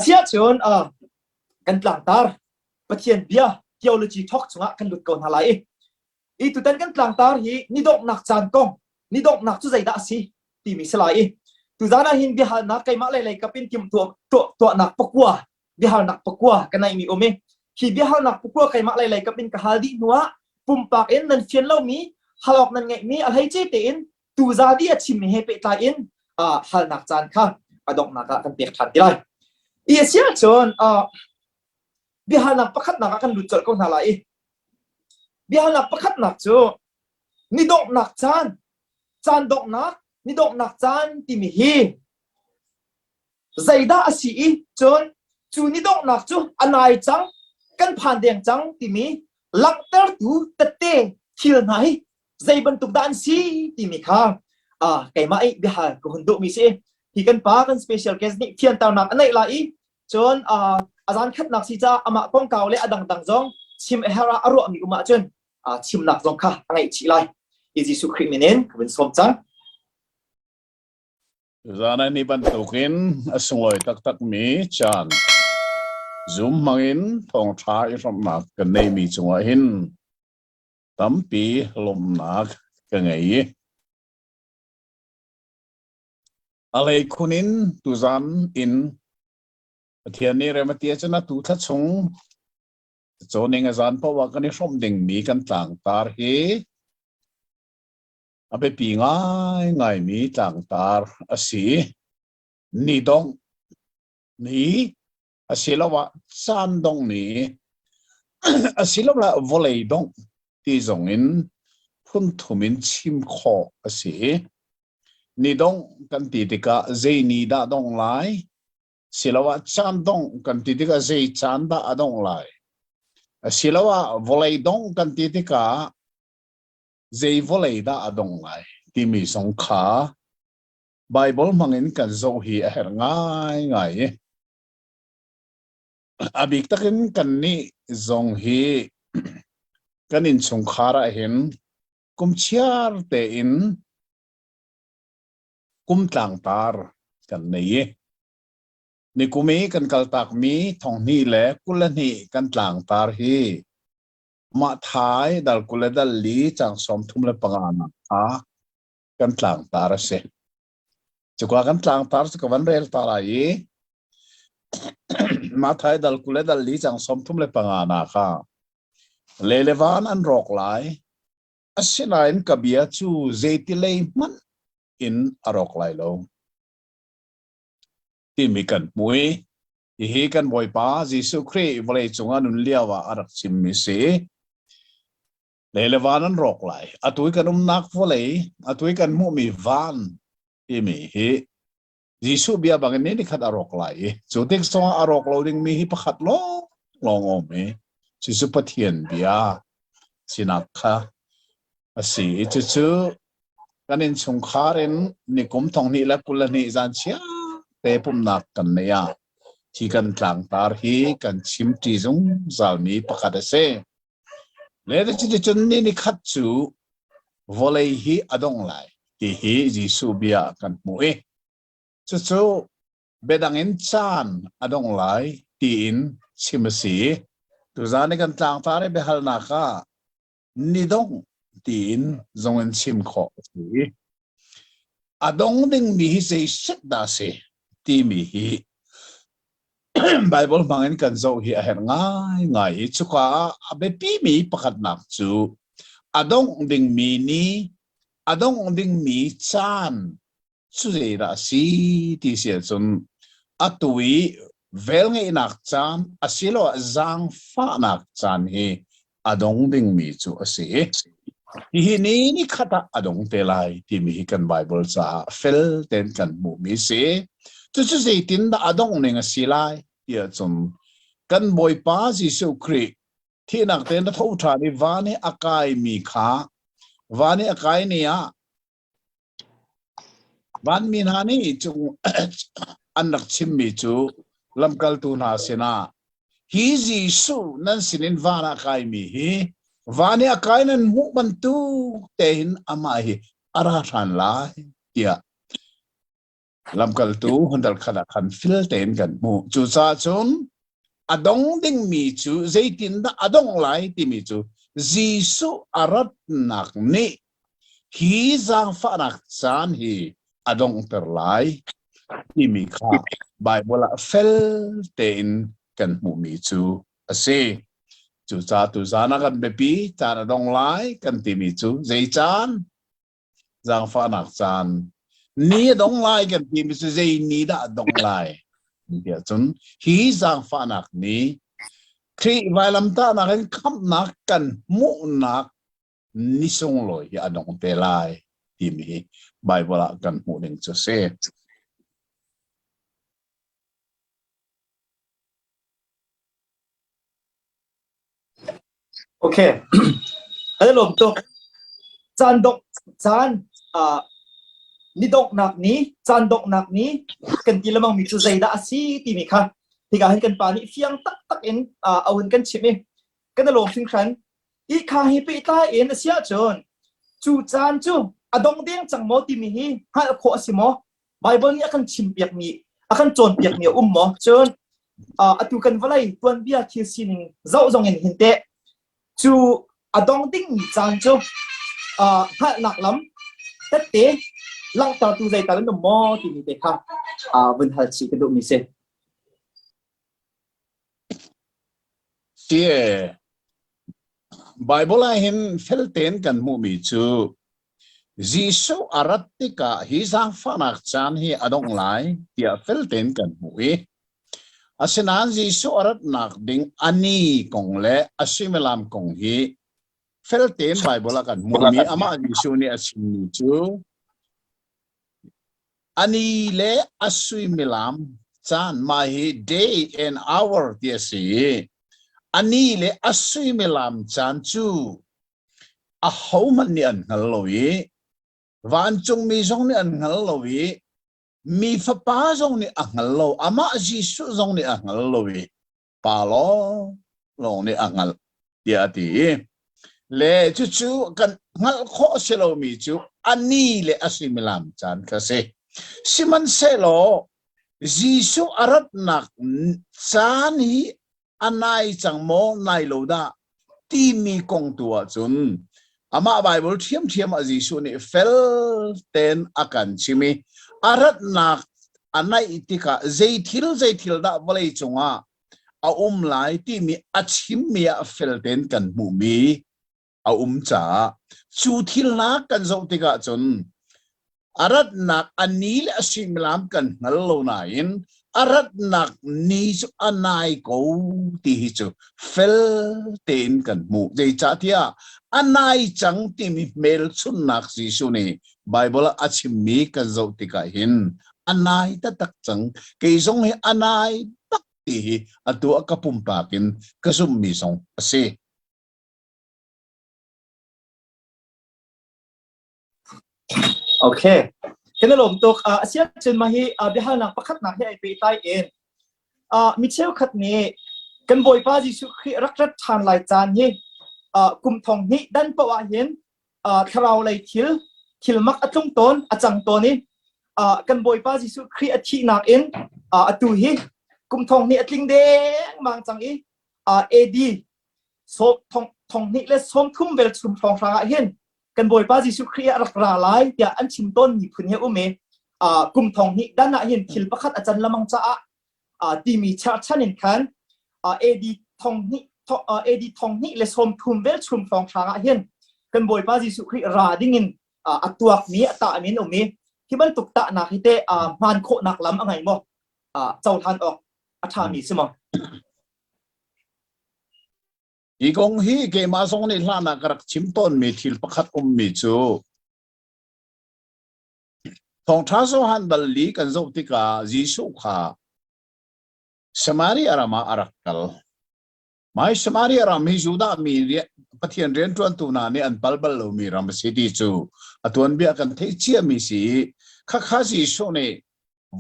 Asiahcun uh, kan tlangtar Pathian bia theology talk chungah kan lut ko hna lai i i tutan kan tlangtar hi ni donghnak caan kong ni donghnak cu zeidah a si timi si lai i tuzan ah hin biahalnak keimah lei lei kap in tim tuah tuahnak pakua biahalnak pakua ka neihmi um i hi biahalnak pakua keimah lei lei kap in ka hal dih hnuah pumpak in nan fian lomi hal awk nan ngeihmi a hleice tein tuzan i a chimmi he pehtlai in uh, halnak caan kha a donghnak ah kan pek ṭhan ti lai. I a si ahcun uh, biahalnak pakhatnak ah kan lut colh ko hna lai i biahalnak pakhatnak cu ni donghnak caan caan donghnak ni donghnak caan timi hi zeidah a si i cun cu ni donghnak cu a nai cang kan phan deng cang timi langhtertu tette thil hna hi zei bantuk dah an si timi kha uh, keimah i biahal ka hun duhmi si hi kan pa kan special guest nih thianternak a neih lai i cun uh, a zan khatnak si caah amah kongkau le a dangdang zong chim a herh ah a ruahmi um ahcun uh, chimnak zong kha a ngeih chih lai i Jesuh Khrih min in ka vun sawm cang. Zan ni bantukin a sunglawi taktakmi caan Zoom hmangin thawngṭha i hrawmhnak kan neihmi cungah hin tampi lawmhnak ka ngei. A hleikhun in tuzan in Pathian nih rem a ti ahcun atu thla chung cawnning a zan paoh ah kan i hrawmh dingmi kan tlangtar hi a biapi ngaingaimi tlangtar a si. Ni dongh ni asiloah caan dongh ni asiloah vawlei dongh ti zong in phun thum in chim khawh a si. Ni dongh kan ti tikah zei ni dah dongh lai? Siloah caan dongh kan ti tikah zei caan dah a dongh lai? Asiloah vawlei dongh kan ti tikah zei vawlei dah a dong lai timi zong kha Baibal hmangin kan zoh hi a herh ngaingai i a bik takin kannih zong hi kan innchungkhar ah hin kum chiar tein kum tlangtar kan nei i nikum i kan kaltakmi thonghnih le 22 kan tlangtar hi Mathai dal 20 le dal li cang 35 nak kha kan tlangtar a si. Cuka kan tlangtar cu ka van rel ta lai i Mathai dal 20 le dal li cang 35 nak ah le le van an rawk lai asinain ka bia cu zeiti lei hmanh in a rawk lai lo timi kan hmu i hihi kan Bawipa Jesuh Khrih vawlei cungah nun lio ah a rak chimmi si. Lei le van an rawk lai. Atu i kan umnak vawlei, atu i kan hmuhmi van timi hi Jesuh bia bangin ni nikhat a rawk lai i cu tik zongah a rawk lo dingmi hi pakhat lawng lawng um i cucu Pathian bia sinak kha a si i cucu kan innchungkhar in nikum 2022 zan chia te pumhnak kan neih ah hi kan tlangtar hi kan chimṭi zungzalmi pakhat a si. Le cuticun ni nikhat cu vawlei hi a dong lai ti hi Jesuh bia kan hmuh i cucu biadang in caan a dong lai tiin chim a si. Tuzaan i kan tlangtar i biahalnak ah ni dongh tiin zong in chim khawh a si. A dong dingmi hi zei set dah a si timi hi Baibal hmang in kan zoh hi a herh ngaingai i cuka ah a biapimi pakhatnak cu a dongh dingmi ni, a dongh dingmi caan cu zeidah a si ti si ahcun atu i velngeihnak caan asiloah zaangfahnak caan hi a dong dingmi cu a si. Hihi ni ni khat ah a dong te lai timi hi kan Baibal caah fel tein kan hmuhmi a si. Cucu zeitindah a dongh ning a si lai ti ahcun kan Bawipa Jesuh Khrih thihnak tein a tho ṭhan i van i a kaimi kha van i a kai ni ah Vanmi hna nih cung an rak chimmi cu lamkaltu hna sinah hi Jesuh nan sinin van ah kaimi hi van i a kai nan hmuh bantuk tein amah hi a ra ṭhan lai tiah. Lamkaltu hundal khat ah khan fil tein kan hmuh. Cucaah cun a dong dingmi cu zeitindah a dongh lai timi cu Jesuh a ratnak nih hi zaangfahnak caan hi a donghter lai timi kha Baibal ah fel tein kan hmuhmi cu a si. Cucaah tuzaan ah kan biapi caan a dong lai kan timi cu zei caan? Zaangfahnak caan. Ni a dong lai kan timi cu zei ni dah a dong lai? Tiah cun hi zaangfahnak ni Khrih vailamtahnak in khamhnak kan hmuhnak ni sunglawi hi a dong te lai timi hi Baibal ah kan hmuh ding cu a si. Okay. Kan i lawm tuk. Caan dongh caan uh, ni donghnak ni caan donghnak ni kan ti lemang mi cu zeidah a si timi kha hika hin kan pa nih fiang taktak in uh, a hun kan chimh i kan i lawm hringhran. I kha hi pehtlai in a si ahcun cu caan cu a dong deng cang maw timi hi hngalh khawh a si maw? Baibal nih a kan chimpiakmi, a kan cawnpiakmi a um maw? Cun atu kan vawlei tuanbia thil sining zoh zong in hin teh cu a dong dingmi caan cu hngalhnak lam tette langhtertu zeital an um maw timi te kha vun hal chih ka duhmi si. Si Baibal ah hin fel tein kan hmuhmi cu Jesuh a rat tikah hi zaangfahnak caan hi a dongh lai tiah fel tein kan hmuh i asinain Jesuh a ratnak ding a ni kong le a suimilam kong hi fel tein Baibal ah kan hmuhmi amah Jesuh nih a chimmi cu A ni le a suimilam caan mah hi day and hour ti a si i a ni le a suimilam caan cu ahohmanh nih an hngal lo i vancungmi zong nih an hngal lo i mi fapa zong nih a hngal lo amah Jesuh zong nih a hngal lo i pa lawng lawng nih a hngalh tiah a ti i le cucu kan hngalh khawh si lomi cu a ni le a suimilam caan kha si sihmanhsehlaw Jesuh a ratnak caan hi a nai cang maw nai lo dah timi kong tu ahcun amah Baibal ṭhiamṭhiam ah Jesuh nih fel tein a kan chim i a ratnak a naih tikah zei thil zei thil dah vawlei cungah a um lai timi a chimmi ah fel tein kan hmuhmi a um caah cu thil hna kan zoh tikah cun A ratnak a ni le a suimilam kan hngal lo nain a ratnak ni cu a nai ko ti hi cu fel tein kan hmuh. Zeicahtiah a nai cang timi hmelchunhnak Jesuh nih Baibal ah a chimmi kan zoh tikah hin a nai taktak cang. Kei zong hi a nai tak ti hi atu ah ka pumpak in ka zumhmi zong a si. Okay. Kan i lawm tuk. Uh, asiahcun mah hi uh, biahalnak pakhatnak he ai pehtlai in uh, mi cheukhat nih kan Bawipa Jesuh Khrih rak rat ṭhan lai caan hi uh, kum thong hnih dan paoh ah hin uh, thlarau lei thil thil mak a tlung tawn a cang tawn i uh, kan Bawipa Jesuh Khrih a thihnak in uh, atu hi kum thong hnih a tling dengmang cang i uh, AD so thong thong hnih le sawm thum vel chum hrawng hrang ah hin kan Bawipa Jesuh Khrih a rak ra lai tiah an chim tawn mi phun hi um i kum thong hnih dan ah hin thil pakhat a can lamang caah timi cherhchan in khan AD thong hnih AD thong hnih le sawm thum vel chum hrawng hrang ah hin kan Bawipa Jesuh Khrih ra ding in a tuak mi a tah min um i hi bantuk tahnak hi te hmaan khawhnak lam a ngei maw cohlan awk a ṭha mi si maw Hi kong hi keimah zong nih hlan ah ka rak chim tawnmi thil pakhat ummi cu Thawngṭha Johan dal li kan zoh tikah Jesuh kha Samaria ram ah a rak kal. Mai Samaria ram hi Judah mi Pathian rianṭuantu hna nih an pal bal lomi ram a si ti cu a tuanbia kan theih ciami si i khakha Jesuh nih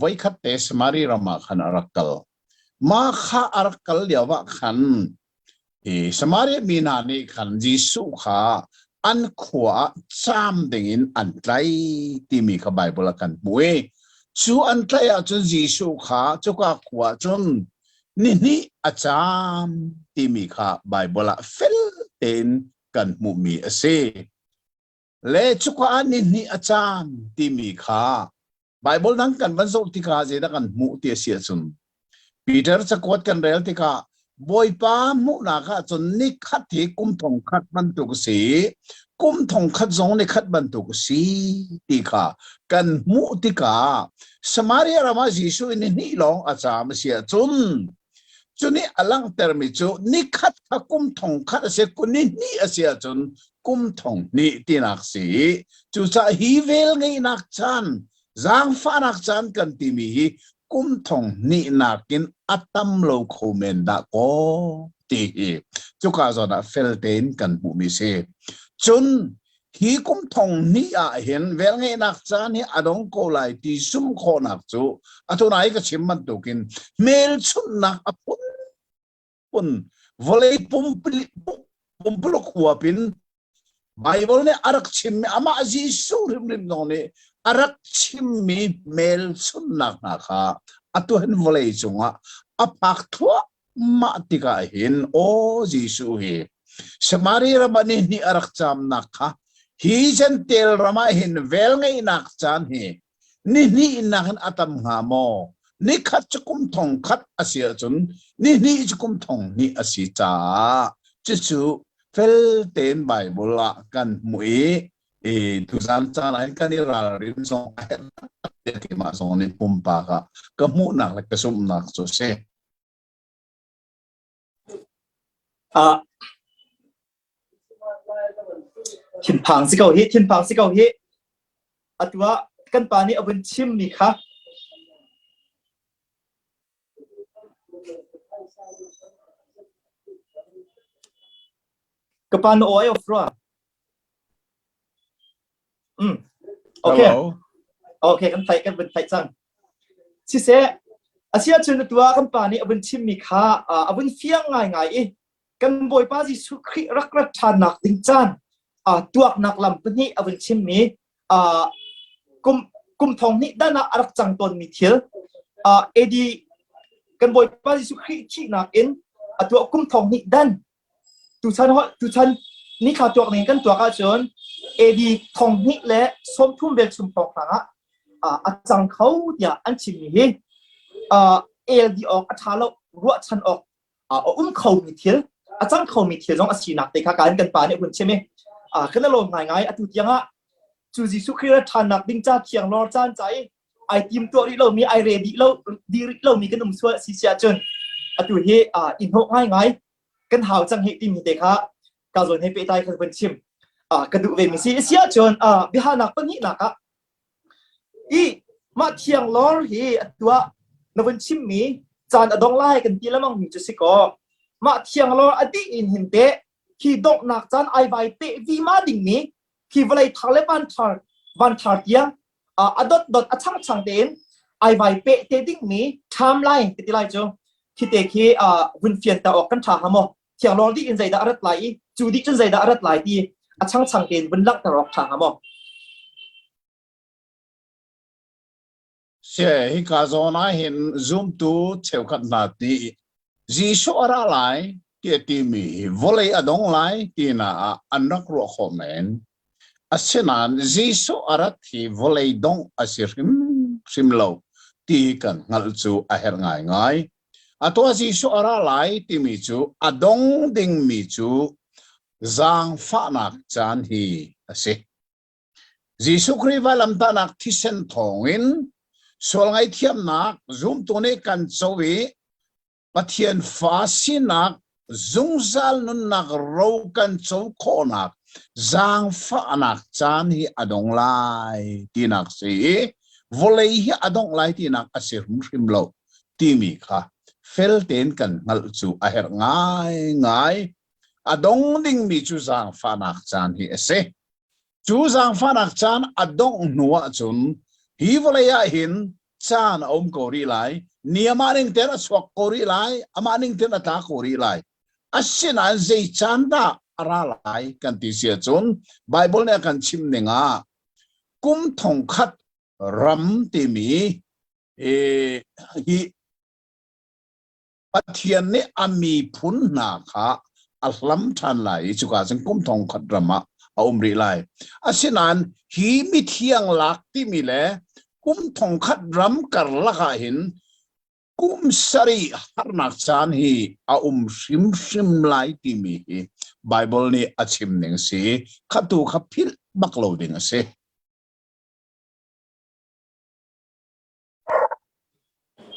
voikhat te Samaria ram ah khan a rak kal. Mah kha a rak kal lio ah khan hi Samaria mi hna nih khan Jesuh kha an khua ah caam dingin an tlai timi kha Baibal ah kan hmuh i. Cu an tlaih ahcun Jesuh kha cuka khua ah cun nihnih a caam timi kha Baibal ah fel tein kan hmuhmi a si. Le cuka ah nihnih a caam timi kha Baibal dang kan van zoh tikah zeidah kan hmuh ti a si ahcun Peter cakuat kan rel tikah Bawipa hmuhnak ah cun nikhat hi kum thong khat bantuk a si kum thong khat zong nikhat bantuk a si ti kha kan hmuh tikah Samaria ram ah Jesuh in nihnih lawng a caam a si ahcun cu nih a langhtermi cu nikhat kha kum thong khat a si nihnih a si ahcun kum thong hnih tinak si cucaah hi vel ngeihnak caan Zaangfahnak caan kan timi hi kum thong hnih nakin a tam lo kho men dah kaw ti hi cuka zawn ah fel tein kan hmuhmi si. Cun hi kum thong hnih ah hin velngeihnak caan hi a dong ko lai ti sum khawhnak cu atu nai ka chim bantukin hmelchunhnak a phunphun vawlei pumpuluk huap in Baibal nih a rak chimmi amah Jesuh hrimhrim zong nih a rak chimmi hmelchunhnak hna kha atu hin vawlei cungah a phak thluahmah tikah hin aw Jesuh hi Samaria ram ah nihnih a rak caamnak kha hi Jentail ram ah hin velngeihnak caan hi nihnih nak in a tam hnga maw? Nikhat cu kum thong khat a si ahcun nihnih cu kum thong hnih a si caah cucu fel tein Baibal ah kan hmuh i i tuzan caan ah kan i ralrin zong a herh tiah keimah zong nih pumpak ah ka hmuhnak le ka zumhnak cu a si. Ah, thinphang si ko hi, thinphang si ko hi. Atu ah kan pa nih a vun chimmi kha ka pa na aw ai off rua. Mm. Okay. Hello. Okay, kan theih kan vun theih cang. Siseh, asiahcun atu ah kan pa nih a vun chimmi kha a vun fiang ngaingai i kan Bawipa Jesuh Khrih rak rat ṭhannak ding caan tuaknak lam pahnih a vun chimmi kum kum thong hnih dan ah a rak cang tawnmi thil AD kan Bawipa Jesuh Khrih thihnak in a tuah kum thong hnih dan Tuchan tuchan nithla tuak ning kan tuak ahcun AD 2030 velchum hrawnghrang ah a cang kho tiah an chimmi hi el dih awk a ṭha lo ruahchan awk a um khomi thil a cang khomi thil zong a sinak te kha kan kan pa nih hun chim i kan lawm ngaingai atu tiangah cu Jesuh Khrih rat ṭhannak ding ca thiang lor caan ca i ai tim tuah rih lomi ai re dih lo di rih lomi kan um sual si si ahcun atu hi i hnawh ngaingai kan hau cang hi timi te kha ka zawn he pehtlai kha van chim ka duh ve mi si si ahcun biahalnak pahnihnak ah i mah thiang lor hi atuah na vun chim mi caan a dong lai kan ti lamang mi cu si ko mah thiang lor a dih in hin te khi donghnak caan ai vai te vi ma ding mi khi vawlei thar le van thar van thar tiang a dot dot a chang chang tein ai vai pe te ding mi timeline ti lai cu khi te khi vun fian ta awk kan tha ha maw thiang lor dih in zeidah a rat lai i cu dih cun zeidah a rat lai ti a chang chang tein vun langhter awk tha ha maw Se hika zawn ah hin zumtu cheukhat hna ti Jesuh a ra lai ti a timi hi vawlei a dong lai tina ah an rak ruah khawh men. Asinain Jesuh a rat hi vawlei dongh a si hrimhrim lo ti kan hngalh cu a herh ngaingai. Atu ah Jesuh a ra lai timi cu a dong dingmi cu zaangfahnak caan hi a si. Jesuh Khrih vailamtahnak thisen thawngin sual ngaihthiamnak zumtu nih kan co i Pathian fa sinak zungzal nunnak ro kan co khawhnak zaangfahnak caan hi a dong lai tinak si i vawlei hi a dongh lai tinak a si hrimhrim lo timi kha fel tein kan hngalh cu a herh ngaingai. A dong dingmi cu zaangfahnak caan hi a si. Cu zaangfahnak caan a dongh hnu ahcun hi vawlei ah hin caan a um ko rih lai. Ni amah ning tein a chuak ko rih lai. Amah ning tein a tla ko rih lai. Asinain zei caan dah a ra lai kan ti si ahcun Baibal nih a kan chimh ning ah kum thong khat ram timi. I hi Pathian nih a miphun hna kha a hlam ṭhan lai i cuka cun kum thong khat ram ah a um rih lai. Asinain hi mithiang lak timi le kum thong khat ram karlak ah hin kum sarih harnak caan hi a um hrimhrim lai timi hi Baibal nih a chim ning si. Khatu kha philh bak lo ding a si.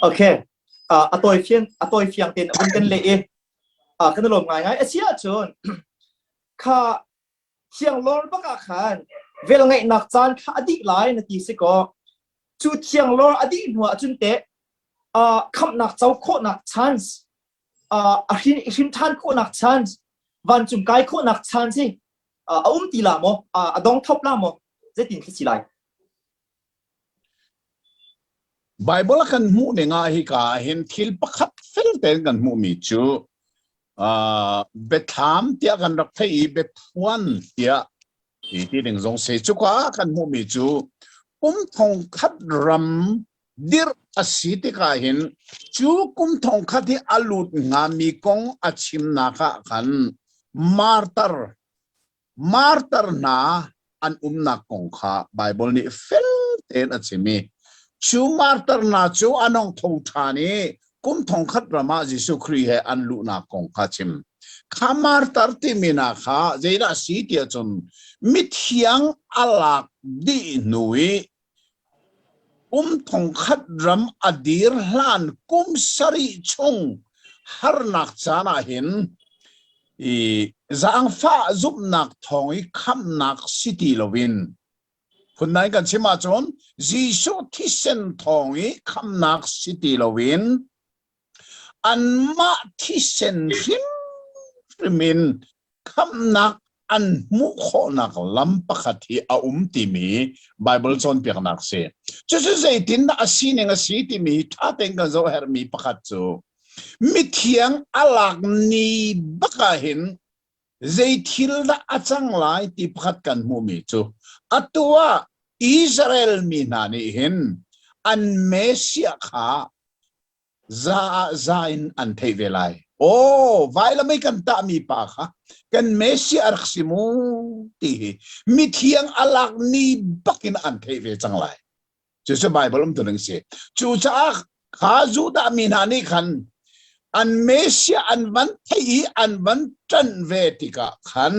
Okay. Uh, a tawi fiang a tawi fiang tein a vun kan leh i uh, kan i lawm ngaingai. A si ahcun kha thiang lor bak ah khan vel ngaihnak caan kha a dih lai na ti si kaw cu thiang lor a dih hnu ah cun teh uh, khamhnak co khawhnak chance uh, a hrin hrin ṭhan khawhnak chance vancung kai khawhnak chance hi uh, a um ti la maw uh, a dong thop la maw zeitin khi si lai Baibal a kan hmuh ning ah hika ah hin thil pakhat fel tein kan hmuhmi cu uh, biathlam tiah kan rak theih i biaphuan tiah ti ti ding zong si. Cuka ah kan hmuhmi cu kum thong khat ram dirh a si tikah hin cu kum thong khat hi a lut hngami kong a chimnak ah khan martar Martar hna an umnak kong kha Baibal nih fel tein a chim i cu martar hna cu an hung tho ṭhan i kum thongkhat ram ah Jesuh Khrih he an luhnak kong kha a chim. Kha martar timi hna kha zeidah a si tiah cun mithiang a lak dih hnu i Kum thongkhat ram a dir hlan kum sarih chung harnak caan ah hin i zaangfah zumhnak thawng i khamhnak si ti loin phundang kan chim ahcun Jesuh thisen thawng i khamhnak si ti loin Anmah thisen hrimhrim in khamhnak an hmuh khawhnak lam pakhat hi a um timi Baibal cawnpiaknak si. Cucu zeitindah a sining a si timi hi ṭha tein kan zoh herhmi pakhat cu mithiang a lak ni bak ah hin zei thil dah a cang lai ti pakhat kan hmuhmi cu atu ah Israel mi hna nih hin an Messiah kha za ah za in an theih ve lai. Aw, vailam i kan tahmi pa kha kan Messiah a rak si mu ti hi mithiang a lak ni bakin an theih ve cang lai. Cucu Baibal um tuning si. Cucaah kha Judah mi hna nih khan an Messiah an van theih i an van ṭanh ve tikah khan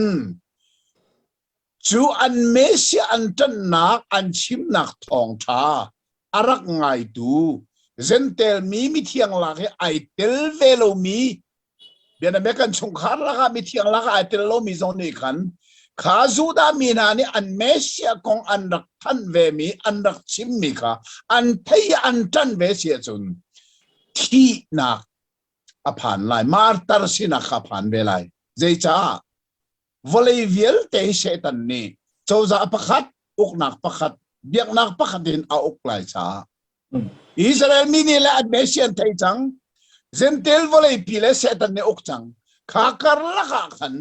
Cu an Messiah an ṭanhnak an chimnak thawngṭha a rak ngaitu Jentail mi mithiang lak i ai tel ve lomi bianabia kan chungkhar lakah mithiang lakah ai tel lomi zong nih khan kha Judah mi hna nih an Messiah kong an rak thanh vemi an rak chimmi kha an thei i an ṭanh ve si ahcun thihnak a phan lai martar sinak kha a phan ve lai zeicah Vawlei vialte hi Satan nih cozah pakhat, uknak pakhat, biaknak pakhat in a uk lai caah Israel mi nih le an Messiah an thei cang. Gentel vawlei pi le Satan nih uk cang. Kha karlak ah khan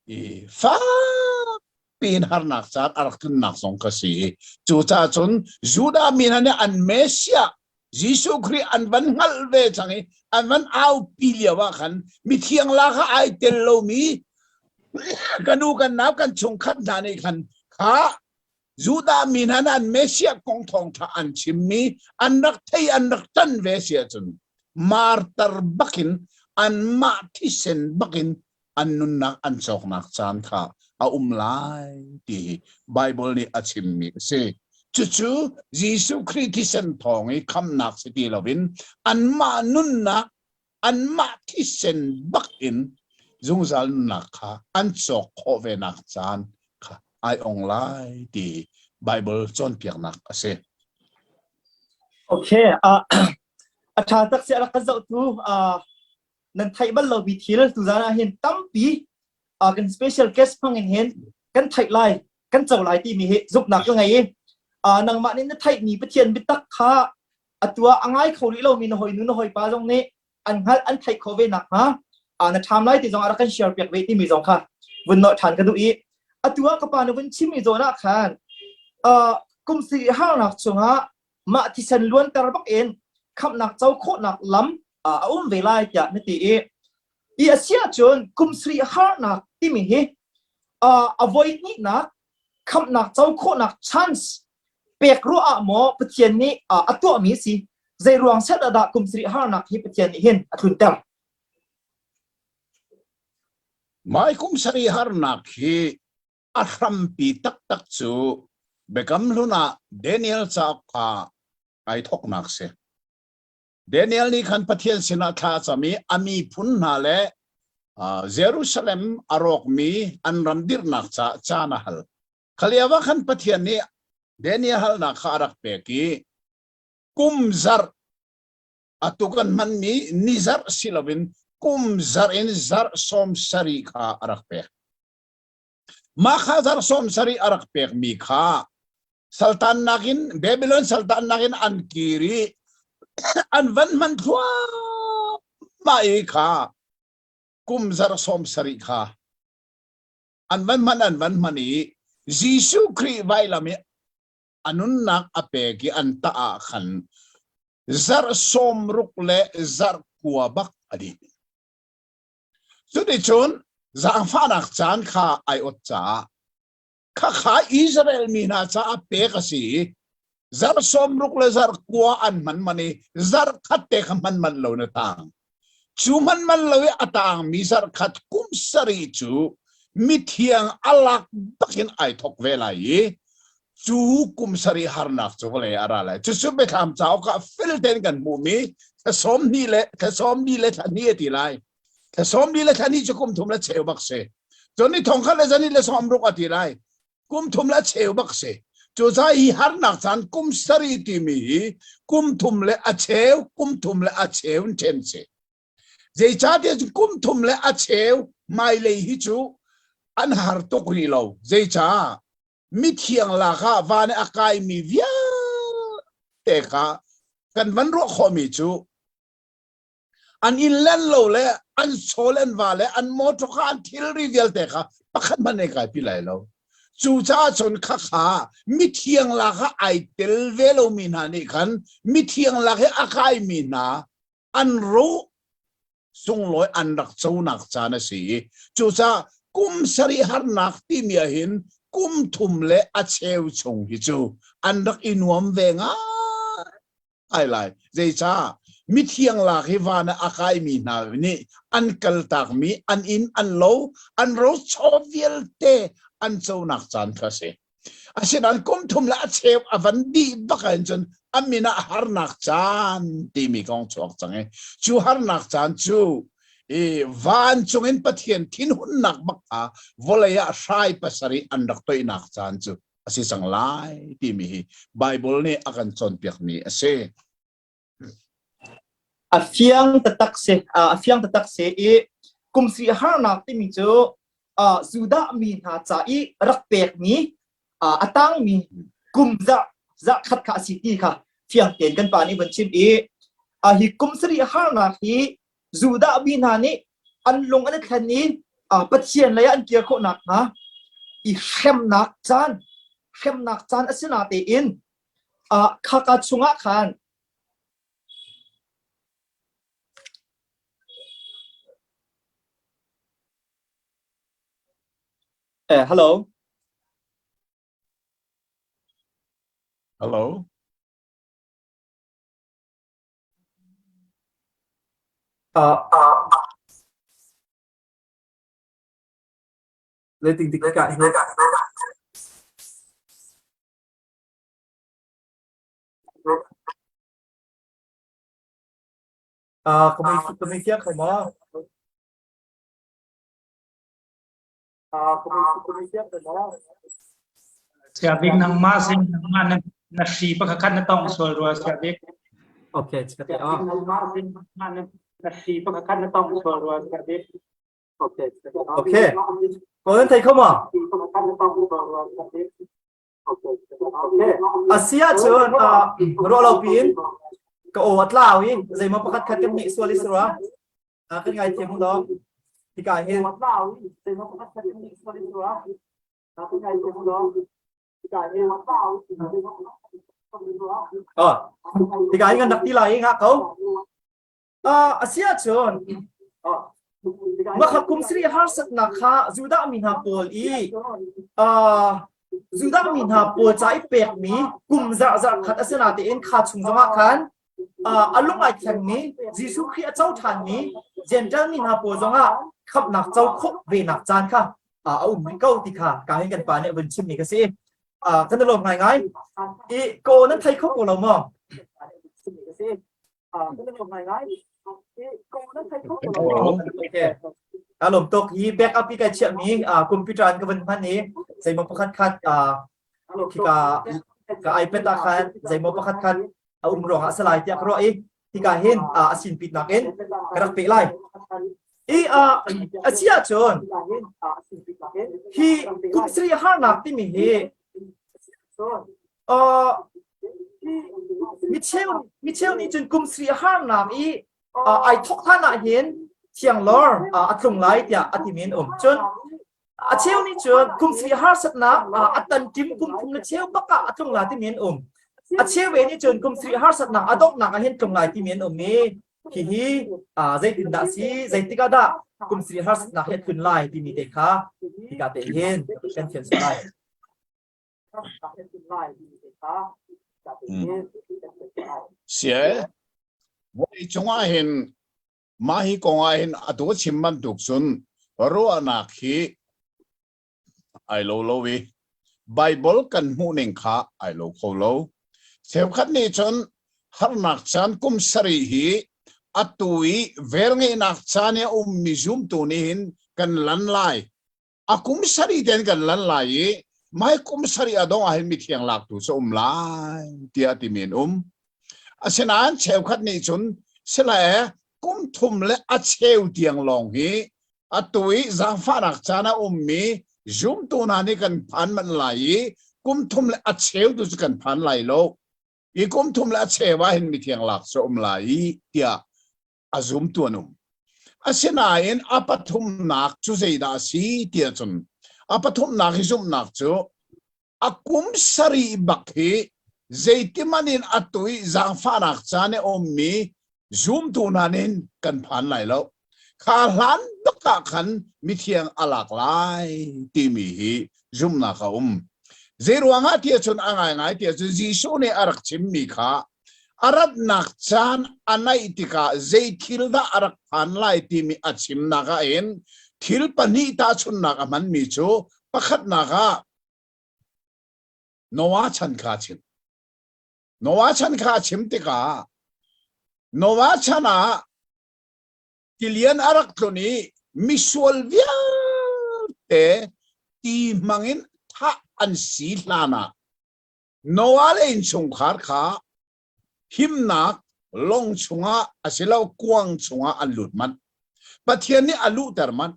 i fak piin harnak caan a rak tlunnak zong ka si i cucaah cun Judah mi hna nih an Messiah Jesuh Khrih an van hngalh ve cang i an van aupi lio ah khan mithiang lak ah ai tel lomi kan u kan nau kan chungkhat hna nih khan kha Judah mi hna an Messiah kong thawngṭha an chimmi an rak thei an rak ṭan ve si ahcun martar bakin anmah thisen bakin an nunnak an cawknak caan kha a um lai ti hi Baibal nih a chimmi a si. Cucu Jesuh Khrih thisen thawng i khamnak si ti loin anmah nunnak anmah thisen bak in zungzal nunnak kha an cawk khawh venak caan kha ai ong lai ti Baibal cawnpiaknak a si. Okay, uh, a ṭha tak si a rak kan zohtu uh, nan theih bal lomi thil tuzan ah hin tampi uh, kan special guest hmang in hin kan theih lai kan co lai timi hi zumhnak ka ngei i uh, nangmah nih na theihmi Pathian biatak kha atu ah a ngai kho rih lomi na hawinu na hawipa zong nih an hngalh an theih khawh ve nakhnga uh, na ṭham lai ti zong a rak kan share piak ve timi zong kha vun nawh ṭhan ka duh i atu ah ka pa na vun chimmi zawn ah khan uh, kum si harnak chungah. mah thisen luanter bak in khamhnak co khawhnak lam a um ve lai tiah na ti i i a si ahcun kum sarih harnak timi hi a voi hnihnak khamhnak co khawhnak chance pek ruah ah maw Pathian nih a tuahmi si zei ruang set ah dah kum sarih harnak hi Pathian nih hin a tlunter? Mai kum sarih harnak hi a hrampi taktak cu Biakam Hlun ah Daniel cauk kha ai thawknak si. Daniel nih khan Pathian sinah thla a cam i a miphun hna le Jerusalem a rawkmi an ram dirhnak caah caan a hal. Kha lio ah khan Pathian nih Daniel halnak kha a rak pek i kum zarh atu kan hmanmi ni zarh si loin kum zarh in zarh sawm sarih kha a rak pek. Mah kha zarh sawm sarih a rak pekmi kha saltannak in Babylon saltannak in an kir i an van hman thluahmah i kha kum zarh sawm sarih kha an van hman an van hman i Jesuh Khrih vailam i a nunnak a pek i an tah ah khan zarh sawm ruk le zarh kua bak a dih. Cuticun zaangfahnak caan kha ai ot caah khakha Israel mi hna caah pek a si i zarh sawmruk le zarh kua an hman man i zarh khat te kha hman manh lo na tang. Cu hman man lo i a tangmi zarh khat kum sarih cu mithiang a lak bakin ai thok ve lai i cu kum sarih harnak cu vawlei a ra lai. Cucu Biathlam cauk ah fel tein kan hmuhmi thla sawm hnih le thla sawm li le thla hnih a ti lai. Thla sawm li le thla hnih cu kum thum le cheu bak si. Cun ni thong khat le zan le sawm ruk a ti lai. Kum thum le cheu bak si. Cucaah hi harnak caan kum sarih timi hi kum thum le a cheu, kum thum le a cheu in ṭhen si. Zeicahtiah cun kum thum le a cheu hmailei hi cu an har tuk rih lo. Zeicah? Mithiang lak ah van i a kaimi vialte kha kan van ruah khawhmi cu an inn len lo le an chaw le an va le an motor kha an thilri vialte kha pakhat hmanh ei kaipi lai lo. Cucaah cun khakha mithiang lak ah ai tel ve lomi hna nih khan mithiang lak i a kaimi hna an ro sunglawi an rak conak caan a si i cucaah kum sarih harnak timi ah hin kum thum le a cheu chung hi cu an rak i nuam ve ngai lai. Zeicah? Mithiang lak hi van ah a kaimi hna nih an kaltakmi an inn, an lo, an rochaw vialte an conak caan kha a si. Asinain kum thum le a cheu a van dih bak ahhin cun a min ah harnak caan timi kong chuak cang i cu harnak caan cu i vancung in Pathian thinhunnak bak kha vawlei ah hrai pasarih an rak toihnak caan cu a si cang lai timi hi Baibal nih a kan cawnpiakmi a si. A fiang taktak si a fiang taktak si i kum si harnak timi cu Judah mi hna ca i rak pekmi a tangmi kum za za khat kha a si ti kha fiang tein kan pa nih van chim i hi kum sarih harnak hi Judah mi hna nih an lung an i thlen i Pathian lei ah an kir khawh nakhnga i hremnak caan hremnak caan a si na tein khaka chungah khan Eh, hello. Hello. Zeitin tik ah hin Ka mei fiang kho maw? Sia bik nangmah sin nangmah na na hri pakhat na tong sual rua sia bik. Okay, cakap ah. Nangmah na na hri pakhat na tong sual rua sia bik. Okay. Okay. Ko nan thei kho maw? A si ahcun ruah lo piin ka aw a tlau i zeimaw pakhat khat kan nih sual i si rua. Kan ngaithiam u law. Hika hin Oh, tika hi kan rak ti lai i ngah ko. A si ahcun Makha kum sri harsatnak kha Judah mi hna pawl i Judah mi hna pawl ca i pekmi kum zarh zarh khat a si natein kha chung zongah khan a lung ai thlengmi Jesuh Khrih a co ṭhanmi Gentile mi hna pawl zongah khamhnak co khawh venak caan kha a um rih ko ti kha ka hin kan pa nih a vun chimmi ka si. Kan i lawm ngaingai. I ko nan thei kho ko lo maw? A lawm tuk hi backup i kai chiahmi computer an ka van hman i zeimaw pakhat khat khika ka iPad ah khan zeimaw pakhat khat a um ruangah a si lai tiah ka ruah i hika hin a sin pitnak in ka rak peh lai. I a si ahcun hi kum sarih harnak timi hi Micheu nih cun kum sarih harnak i ai thawk hlan ah hin thianglawr a tlung lai tiah a timi an um. Cun a cheu nih cun kum sarih harsatnak a tanṭim kum thum le cheu bak ah a tlung lai timi an um. A cheu ve nih cun kum sarih harsatnak a donghnak ah hin tlung lai timi an um i hihi zeitindah si zeitik ah dah kum sarih harsatnak hi a tlun lai timi te kha hika te hin kan thian lai. Sie vawlei cungah hin mah hi kong ah hin atu chim bantuk cun ruahnak hi ai lo lo i Bible kan hmuh ning kha ai lo kho lo. Cheukhat nih cun harnak caan kum sarih hi atu i velngeihnak caan i a ummi zumtu nih hin kan lan lai A kum sarih ten kan lan lai i mai kum sarih a dong ah hin mithiang laktu cu um lai tiah timi an um. Asinain cheukhat nih cun sila kum thum le a cheu tiang lawng hi atu i zaangfahnak caan a ummi zumtu hna nih kan phan manh lai i kum thum le a cheu tu cu kan phan lai lo. I kum thum le a cheu ah hin mithiang lak cu um lai i tiah a zumtu an um. Asinain a pathumnak cu zeidah a si tiah cun a pathumnak hi zumhnak cu a kum sarih bak hi zeitimanh in atu i zaangfahnak caan i a ummi zumtu hna nih kan phan lai lo. Kha hlan bak ah khan mithiang a lak lai timi hi zumhnak a um. Zeiruangah tiah cun a ngaingai tiah cun Jesuh nih a rak chimmi kha A ratnak caan a naih tikah zei thil dah a rak phan lai timi a chimnak ah hin thil pahnih tahchunhnak a hmanmi cu pakhatnak ah Noah chan kha a chim. Noah chan kha a chim tikah Noah chan ah tilian a rak tlun i misual vialte ti hmangin thah an si hlan ah Noah le innchungkhar kha himnak lawng chungah asilo kuang chungah an lut manh. Pathian nih a luhter manh.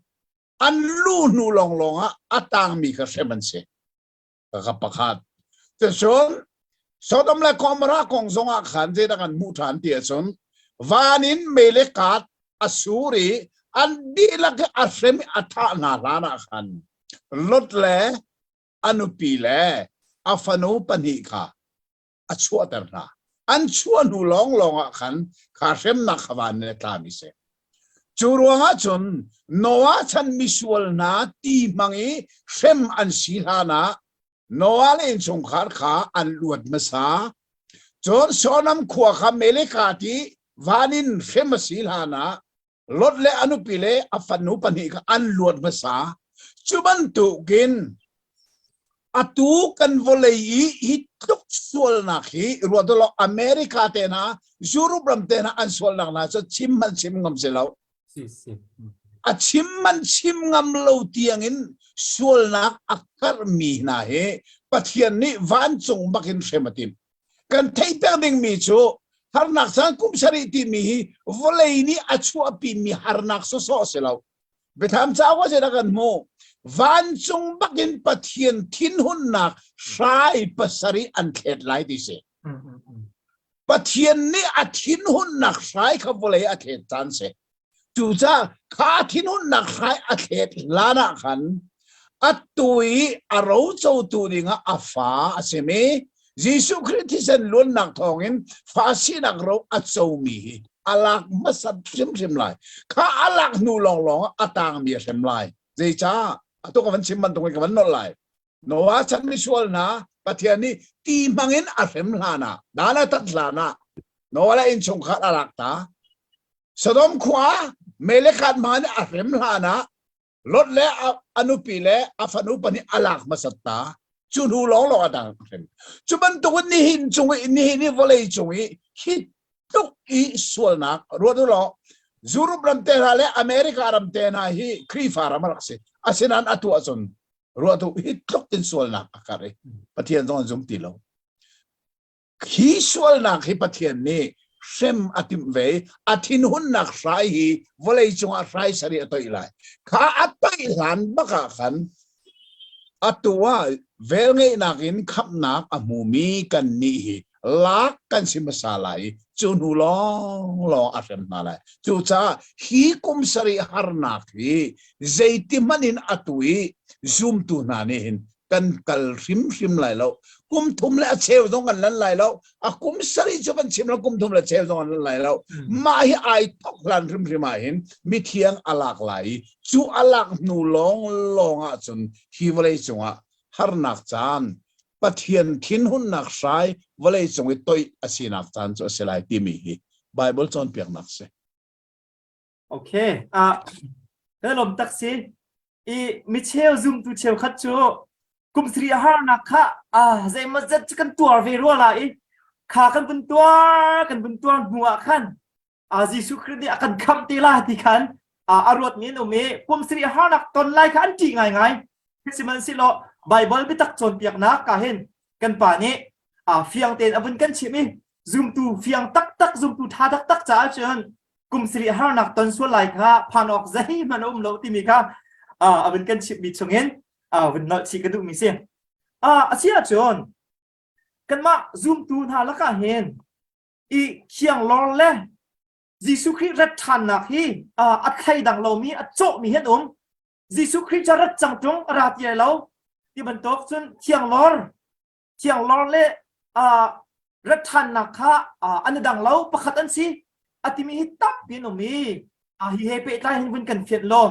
An luh hnu lawnglawng ah a tangmi kha hrem an si. Ka pakhat. Cucun Sodom le Gomorrah kong zongah khan zeidah kan hmuh ṭhan ti ahcun van in mei le kat a sur i an dihlak i a hrem i a thah hna hlan ah khan Lot le a nupi le a fanu pahnih kha a chuahter hna. An chuah hnu lawnglawng ah khan kha hremnak kha van in a tlami si. Cu ruangah cun Noah chan misual hna ti hmang i hrem an si hlan ah Noah le innchungkhar kha an luat hmasa. Cun Sodom khua kha Meleka ti van in hrem a si hlan ah Lot le a nupi le a fanu pahnih kha an luat hmasa. Cu bantukin atu kan vawlei i hi tluk sualnak hi ruat law America te hna Europe ram te hna an sualnak hna cu chim man chim ngam si lo. A chim man chim ngam lo tiangin sualnak a karhmi hna hi Pathian nih vancung bakin hrem a timh. Kan theih peng dingmi cu harnak caan kum sarih timi hi vawlei nih a chuahpimi harnak sawsawh a si lo. Biathlam cauk ah zeidah kan hmuh? Vancung bakin Pathian thinhunnak hrai pasarih an thlet lai ti si. Pathian nih a thinhunnak hrai kha vawlei a thlet caan si. Cucaah kha thinhunnak hrai a thlet hlan ah khan atu i a rocotu dingah a fa a simi. Jesuh Khrih thisen luannak thawngin fa sinak ro a comi hi a lak hmasat hrimhrim lai. Kha a lak hnu lawnglawng ah a tangmi a hrem lai. Zeicah? Atu ka van chim bantuk in ka van nolh lai. Noah chan misual hna Pathian nih ti hmangin a hrem hlan ah, dan a tat hlan ah Noah le innchungkhar a lak ta. Sodom khua Melekhat hmang in a hrem hlan ah Lot le a nupi le a fanu pahnih a lak hmasat ta. Cu hnu lawnglawng a dang hrem. Cu bantukin nihin cung i nihin i vawlei cung i hi tluk i sualnak ruat u law Europe ram te hna le America ram te hna hi Khrihfa ram a rak si. Asinain atu ahcun ruat u hi tluk in sualnak a karh i Pathian zong an zum ti lo. Hi sualnak hi Pathian nih hrem a timh ve i a thinhunnak hrai hi vawlei cungah hrai sarih a toih lai. Kha a toih hlan bak ah khan atu ah velngeihnak in khamhnak a hmumi kannih hi lak kan si hmasa lai i cu hnu lawnglawng a hrem hna lai. Cucaah hi kum sarih harnak hi zeiti hmanh in atu i zumtu hna nih hin kan kal hrimhrim lai lo. Kum thum le a cheu zong kan lan lai lo. A kum sarih cu kan chim lo, kum thum le cheu zong kan lan lai lo. Mah hi ai thok hlan hrimhrim ah hin mithiang a lak lai i cu a lak hnu lawng lawng ah cun hi vawlei cungah harnak caan Pathian thinhunnak hrai vawlei cung i toih a sinak caan cu a si lai timi hi Bible cawnpiaknak si. Okay. Ah, kan lawm tak si. I micheu zumtu cheukhat cu kum sarih harnak kha ah zeimaw zat cu kan tuar ve rua la i kha kan vun tuar kan vun tuar hnu ah khan ah Jesuh Khrih nih a kan khamh te la ti khan ah a ruat mi an um i kum sarih harnak ton lai kha an ṭih ngaingai. Sihmanhsehlaw Bible biatak cawnpiaknak ka hin kan pa nih ah fiang tein a vun kan chimh i zumtu fiang taktak zumtu ṭha taktak caah cun kum sarih harnak ton sual lai kha phan awk zeihmanh a um lo timi kha a vun kan chimhmi chungin vun nolh chih ka duhmi si. A si ahcun kanmah zumtu hna lakah hin i thianglawr le Jesuh Khrih rat ṭhannak hi a thleidang lomi a cawhmi hi an um. Jesuh Khrih cu rat cang ṭung a ra ti lai lo ti bantuk cun thianglawr thianglawr le rat ṭhannak kha an i dang lo pakhat an si a timi hi tampi an um i hi he pehtlai hin vun kan fianh law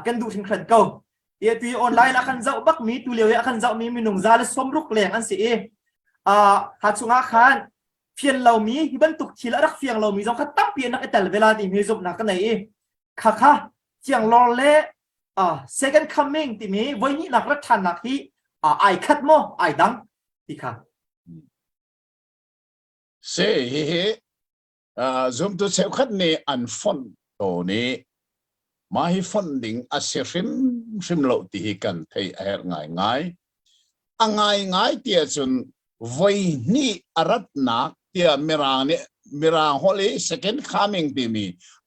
kan duh hringhran ko. I atu i online a kan zoh bakmi tu lio i a kan zohmi minung za le sawmruk leng an si i ha chungah khan fian lomi hi bantuk thil a rak fiang lomi zong kha tampi an rak i tel ve la timi zumhnak ka nei i kha kha thianglawr le second coming timi voihnihnak rat ṭhannak hi ai khat maw ai dang ti kha. Si hihi zumtu cheukhat nih an fonh tawn i mah hi fonh ding a si hrimhrim lo ti hi kan theih a herh ngaingai. A ngaingai ti ahcun voi hnih a ratnak tiah Mirang nih Mirang holh i second coming timi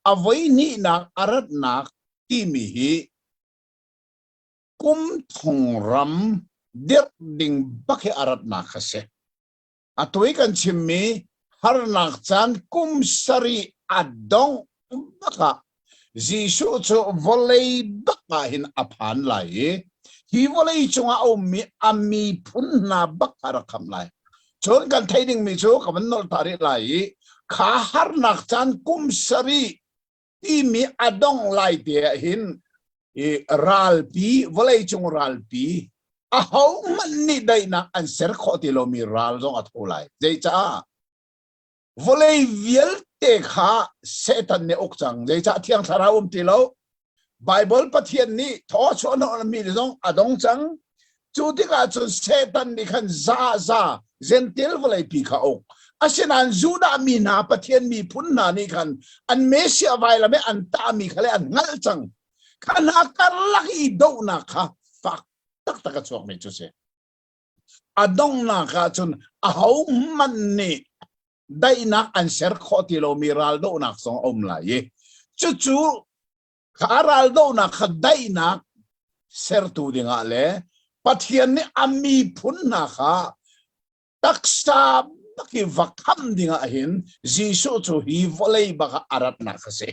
a voi hnihnak a ratnak timi hi kum thong ram dirh ding bak hi a ratnak a si. Atu i kan chimmi harnak caan kum sarih a dongh bak ah Jesuh cu vawlei bak ah hin a phan lai i hi vawlei cungah a ummi a miphun hna bak a rak khamh lai. Cun kan theih dingmi cu ka van nolh ta rih lai i kha harnak caan kum sarih timi a dong lai te ah hin i ralpi vawleicung ralpi ahohmanh nih daihnak an ser khawh ti lomi ral zong a tho lai. Zeicah? Vawlei vialte kha Satan nih uk cang. Zeicah Thiang Thlarau um ti lo? Bible Pathian nih thaw chuah mi zong a dong cang. Cu tikah cun Satan nih khan za za Gentil vawleipi kha uk. Asinain Judah mi hna Pathian miphun hna nih khan an Messiah vailam i an tahmi kha le an hngalh cang. Kha hna karlak i dohnak kha fak taktak a chuakmi cu si. A donghnak ah cun ahohmanh nih daihnak an ser khawh ti lomi raldohnak zong a um lai i cucu kha raldohnak kha daihnak sertu dingah le Pathian nih a miphun hna kha taksa bak i va kham dingah hin Jesuh cu hi vawlei bak ah a ratnak a si.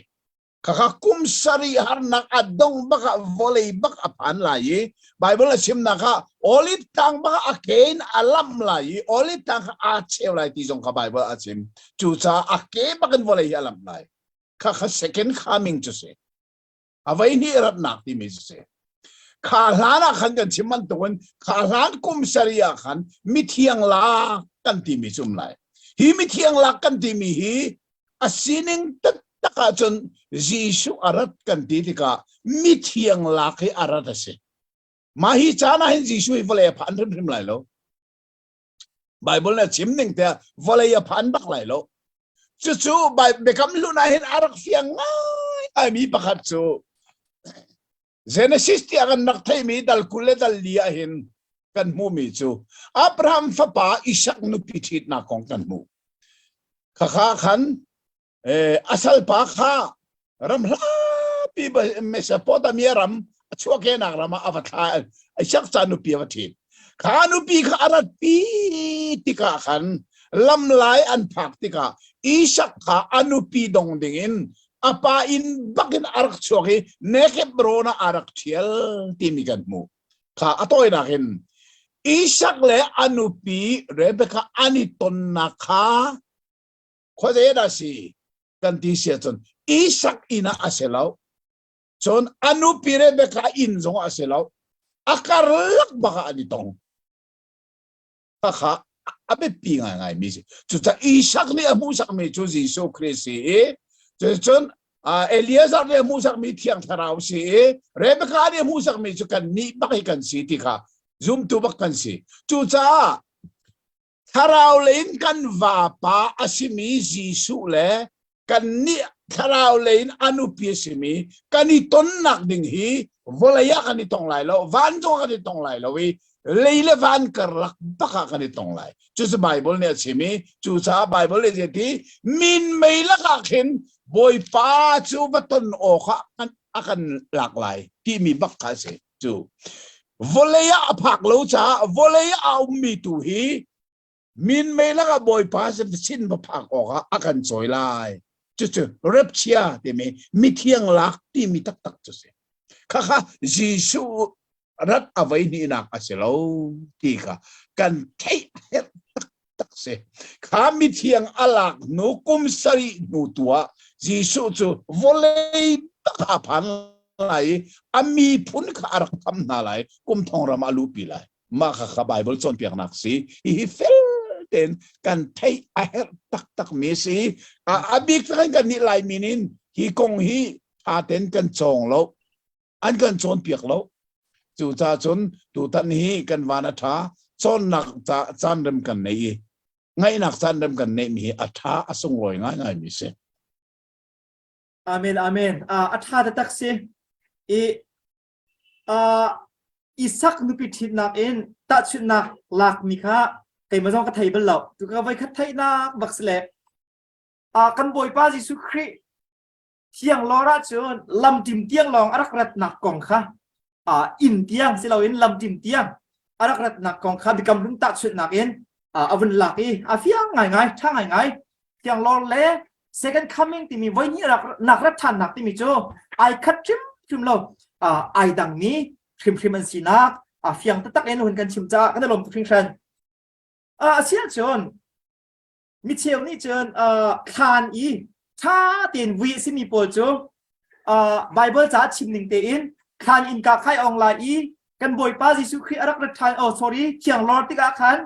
Khakha kum sarih harnak a dong bak ah vawlei bak a phan lai i Bible a chimnak ah olive tlang bak ah a ke in a lamh lai i olive tlang kha aa cheu lai ti zong kha Bible a chim. Cucaah a ke bak in vawlei hi a lamh lai. Khakha second coming cu si. A voi hnih ratnak timi cu si. Kha hlan ah khan kan chim bantukin kha hlan kum sarih ah khan mithiang lak kan timi cu um lai. Hi mithiang lak kan timi hi a sining taktak ahcun Jesuh a rat kan ti tikah mithiang lak hi a rat a si. Mah hi caan ah hin Jesuh hi vawlei a phan hrimhrim lai lo. Bible nih a chim ning tiah vawlei a phan bak lai lo. Cucu Biakam Hlun ah hin a rak fiang ngai mi pakhat cu Genesis tiah kan rak theimi dal 20 le dal li ah hin kan hmuhmi cu Abraham fapa Isak nupi ṭhitnak kong kan hmuh. Khakha khan a salpa kha ram hlapi Mesopotamia ram a chuahkehnak ram ah a va thla Isak ca nupi a va ṭhit. Kha nupi kha a ratpi tikah khan lamlai an phak tikah Isak kha a nupi dong dingin a pa inn bakin a rak chuak i Negeb rawn ah a rak ṭhial timi kan hmuh. Kha a tawinak in Isak le a nupi Rebekah an i tonnak kha khuazei dah si kan ti si ahcun Isak inn ah a si lo. Cun a nupi Rebekah inn zong ah a si lo. A karlak bak ah an i tong. Khakha a biapi ngaingaimi si. Cucaah Isak nih a hmuhsakmi cu Jesuh Khrih si i cucun Eliezer nih a hmuhsakmi Thiang Thlarau si i Rebekah nih a hmuhsakmi cu kan nih bak hi kan si ti kha zumtu bak kan si. Cucaah thlarau lei in kan vapa a simi Jesuh le kannih thlarau lei in a nupi a simi kan i tonnak ding hi vawlei ah kan i tong lai lo vancung ah kan i tong lai lo i lei le van karlak bak ah kan i tong lai cucu Bible nih a chim i cucaah Bible nih a ti min mei lakah khin Bawipa cu va ton awk ah a kan lak lai timi bak kha a si cu vawlei ah a phak lo caah vawlei ah a ummi tu hi Minmei lakah Bawipa sin va phak awkah a kan cawi lai. Cucu rapchia timi mithiang lak timi taktak cu si. Khakha Jesuh rat a voi hnihnak a si lo ti kha kan theih herh taktak si. Kha mithiang a lak hnu kum sarih hnu tu ah Jesuh cu vawlei bak a phan lai i a miphun kha a rak tham hna lai kum thong ram ah a luhpi lai. Mah kha kha Bible cawnpiaknak si. Hihi fel tein kan theih a herh taktak mi si. A bik takin kan nih Laimi nin hi kong hi tha tein kan cawng lo. An kan cawnpiak lo. Cucaah cun tutan hi kan van a tha cawnnak caan rem kan nei i ngaihnak caan rem kan neih mi hi a tha a sunglawi ngaingai mi si. Amen amen. A tha taktak si. I Uh, Isak nupi ṭhitnak in tahchunhnak lakmi kha keimah zong ka thei bal lo. Tu ka voi khat theihnak bak si le uh, kan Bawipa Jesuh Khrih thiang lawr ahcun lamṭim tiang lawng a rak ratnak kong kha uh, inn tiang si loin lamṭim tiang a rak ratnak kong kha biakam hlun tahchunhnak in uh, a vun lak i a fiang ngaingai, ṭha ngaingai. Thiang lawr le second coming timi voi hnih rak nak rat ṭhannak timi cu ai khat hrimhrim lo ai dangmi hrimhrim an sinak a fiang taktak in hun kan chim caah kan i lawm tuk hringhran. A si ahcun micheu nih cun thlan i ṭha tein vui a simi pawl cu Bible ca chim ning tein thlan innka khai ong lai i kan Bawipa Jesuh Khrih a rak rat ṭhan oh sorry thiang lor tikah khan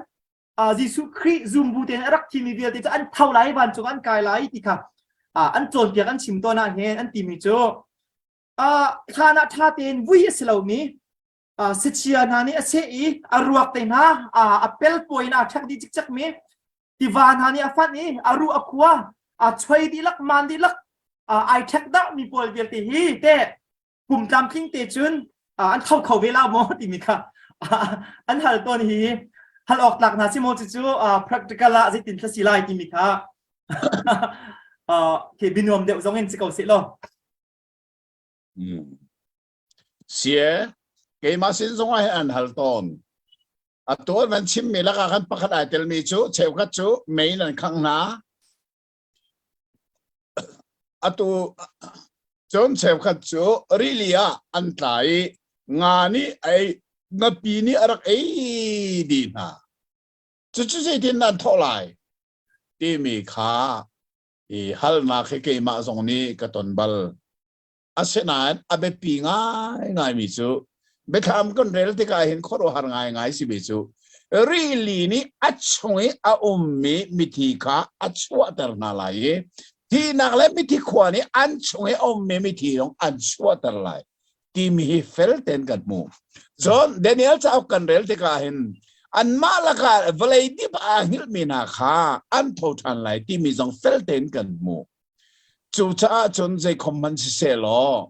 Jesuh Khrih zumbu tein a rak thimi vialte cu an tho lai vancung an kai lai ti kha an cawnpiak an chim tawn ah hin an timi cu thlan ah ṭha tein vui a si lomi sachia hna nih a seh i a ruak te hna a pelpawi in aa ṭhek dih cikcek mi tiva hna nih a fanh i a ruh a khua a choi dihlak maan dihlak ai ṭhek dah mi pawl vialte hi te pum tlamtling te cun an tho kho ve la maw timi kha an hal tawn hi hal awk tlak hna si maw cucu practical ah zeitin thla si lai timi kha ke binuam deuh zong in si ko seh law Sie keimah sin zong ah an hal tawn atu nan chimmi lakah khan pakhat ai telmi cu cheukhat cu mei nan khang hna atu. Cun cheukhat cu rili ah an tla i nga nih ei ngapi nih a rak ei dih hna. Cucu zeitin nan thawh lai timi kha i halnak hi keimah zong nih ka ton bal. Asinain a biapi ngaingaimi cu biathlam kan rel tikah hin khuaruahhar ngaingai simi cu rili nih a chung i a ummi mithi kha a chuahter hna lai i thihnak le mithi khua nih an chung i a ummi mithi zong an chuahter lai timi hi fel tein kan hmuh. Cun Daniel cauk kan rel tikah hin anmah lakah vawlei dip aa hngilhmi hna kha an tho ṭhan lai timi zong fel tein kan hmuh. Cucaah cun zeikhom hmanh siseh law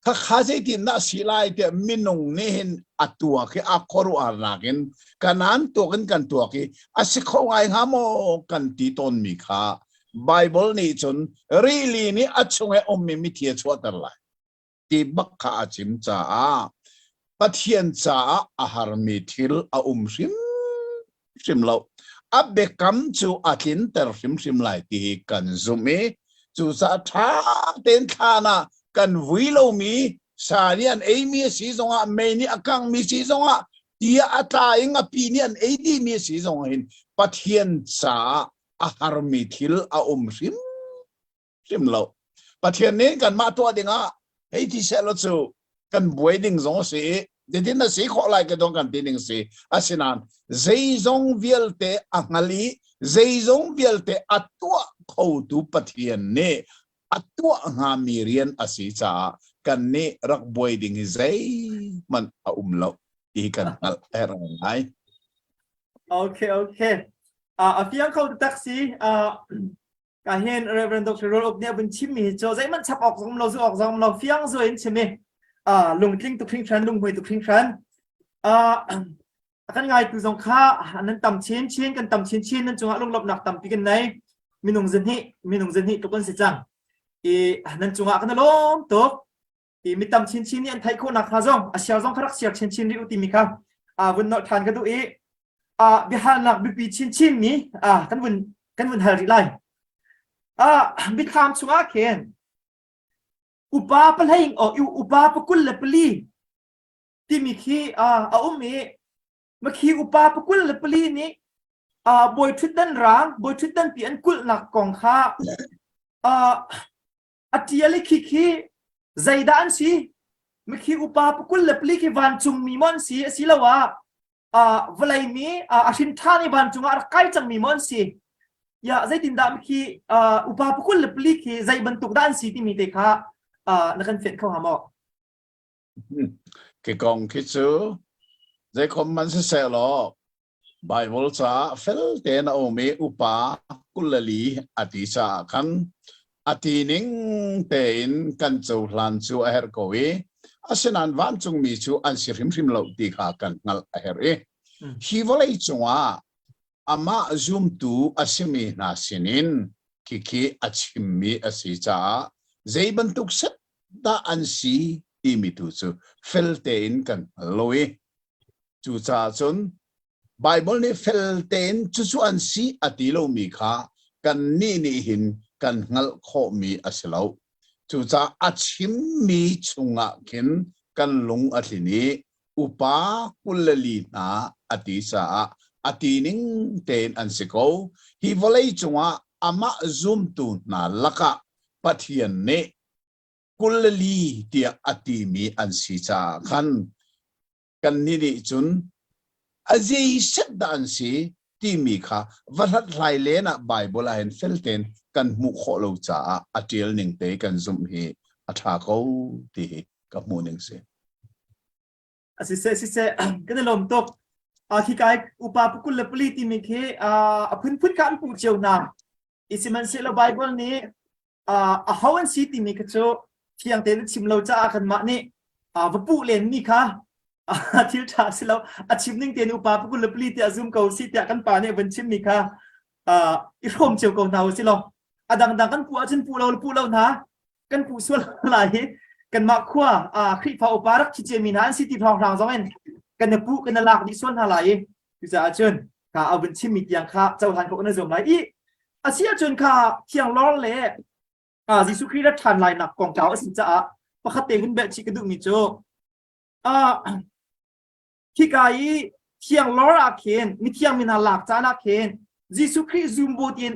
khakha zeitindah a si lai tiah minung nih hin a tuak i a khuaruahharnak in kanan tuak in kan tuak i a si kho ngai hnga maw kan ti tawnmi kha Baibal nih cun rili nih a chung i a ummi mithi a chuahter lai. ti bak kha a chim caah Pathian caah a harmi thil a um hrimhrim lo. A biakam cu a tlinter hrimhrim lai ti hi kan zumh i cucaah ṭha tein thlan ah kan vui lomi sa nih an eimi a si zongah mei nih a kanghmi si zongah ti ah a tla i ngapi nih an ei dihmi a si zongah hin Pathian caah a harmi thil a um hrim hrim lo. Pathian nih kanmah tuah dingah hei ti seh law cu kan buai ding zong a si i zeitin a si khawh lai ka dong kan ti ding si. Asinain zeizong vialte a hngal i zeizong vialte a tuah khotu Pathian nih a tuah hngami rian a si caah kan nih rak buai ding hi zeihmanh a um lo ti kan hngalh a herh ngai. Okay, okay. Uh, a fiang kho tak si. Uh, ka hin Reverend Dr. Rol Uk nih a vun chimmi hi cu zeihmanh chap awk zong lo zu awk zong lo fiang zu in chim i lungtling tuk hringhran lunghmui tuk hringhran a kan ngaitu zong kha nan tam chin chin kan tam chin chin nan cungah lunglawmhnak tampi kan nei minung zahnih minung zahnih tluk an si cang i nan cungah kan lawm tuk i mi tam chinchin nih an theih khawh nakhnga zong a share zong kha rak share chinchin rih u timi kha vun nolh ṭhan ka duh i biahalnak biapi chinchin mi kan vun kan vun hal rih lai. Biathlam chungah khin upa pahleing o upa pakul le pali timi khi a um i makhi upa pakul le pali nih bawi ṭhutdan rang bawi ṭhutdan pi an kulhnak kong kha A ṭial i khikhi zeidah an si? Mikhi upa pakul le pali khi vancungmi maw an si asiloah uh, vawlei mi uh, a hrin ṭhan i vancung ah a rak kai cangmi maw an si? Ya zeitindah mikhi uh, upa pakul le pali khi zei bantuk dah an si timi te kha uh, na kan fianh kho hnga maw? Khi kong khi cu zeikhom man siseh law Baibal caah fel tein a um i upa 24 a ti caah khan a ti ning tein kan cohlan cu a herh ko i asinain vancungmi cu an si hrimhrim lo ti kha kan hngalh a herh i hi vawlei cungah amah zumtu a simi hna sinin khikhi a chimmi a si caah zei bantuk set dah an si timi tu cu fel tein kan hngal lo i Cucaah cun Baibal nih fel tein cucu an si a ti lomi kha kannih nih hin kan hngalh khawhmi a si lo. Cucaah a chimmi chungah khin kan lung a tlin i upa 24 hna a ti caah a ti ning tein an si ko. Hi vawlei cungah amah zumtu hna lakah Pathian nih 24 tiah a timi an si caah khan kannih nih cun a zei set dah an si timi kha va hlathlai len ah Baibal ah hin fel tein kan hmuh khawh lo caah a ṭial ning te kan zumh hi a ṭha ko ti hi ka hmuh ning si. A siseh siseh kan i lawm tuk. Uh, khi kai upa pukul le pali timi khi uh, a phunphun kha an puh cio hna. I sihmanhsehlaw Baibal nih uh, aho an si timi kha cu thiang tein chim lo caah kanmah nih uh, va puh len mi kha thil ṭha si lo a chim ning tein upa pukul le pali tiah zum ko si tiah kan pa nih van chim mi kha uh, i hrawm cio ko hna u si law a dangdang kan puh ahcun puh lo le puh lo hna kan puh sual lai hi kanmah khua uh, Khrihfa upa rak thi ciami hna an si ti hrawnghrang zong in kan i puh kan i lak dih sual hna lai i cucaah cun kha a vun chimmi tiang kha cohlan khawh na zuam lai i a si ahcun kha thianglawr le Jesuh Khrih rat ṭhan lai nak kongkau a si caah pakhat te hun belh chih ka duhmi cu khika i thiang lor ah khin mithiang mi hna lak caan ah khin Jesuh Khrih zumbu tein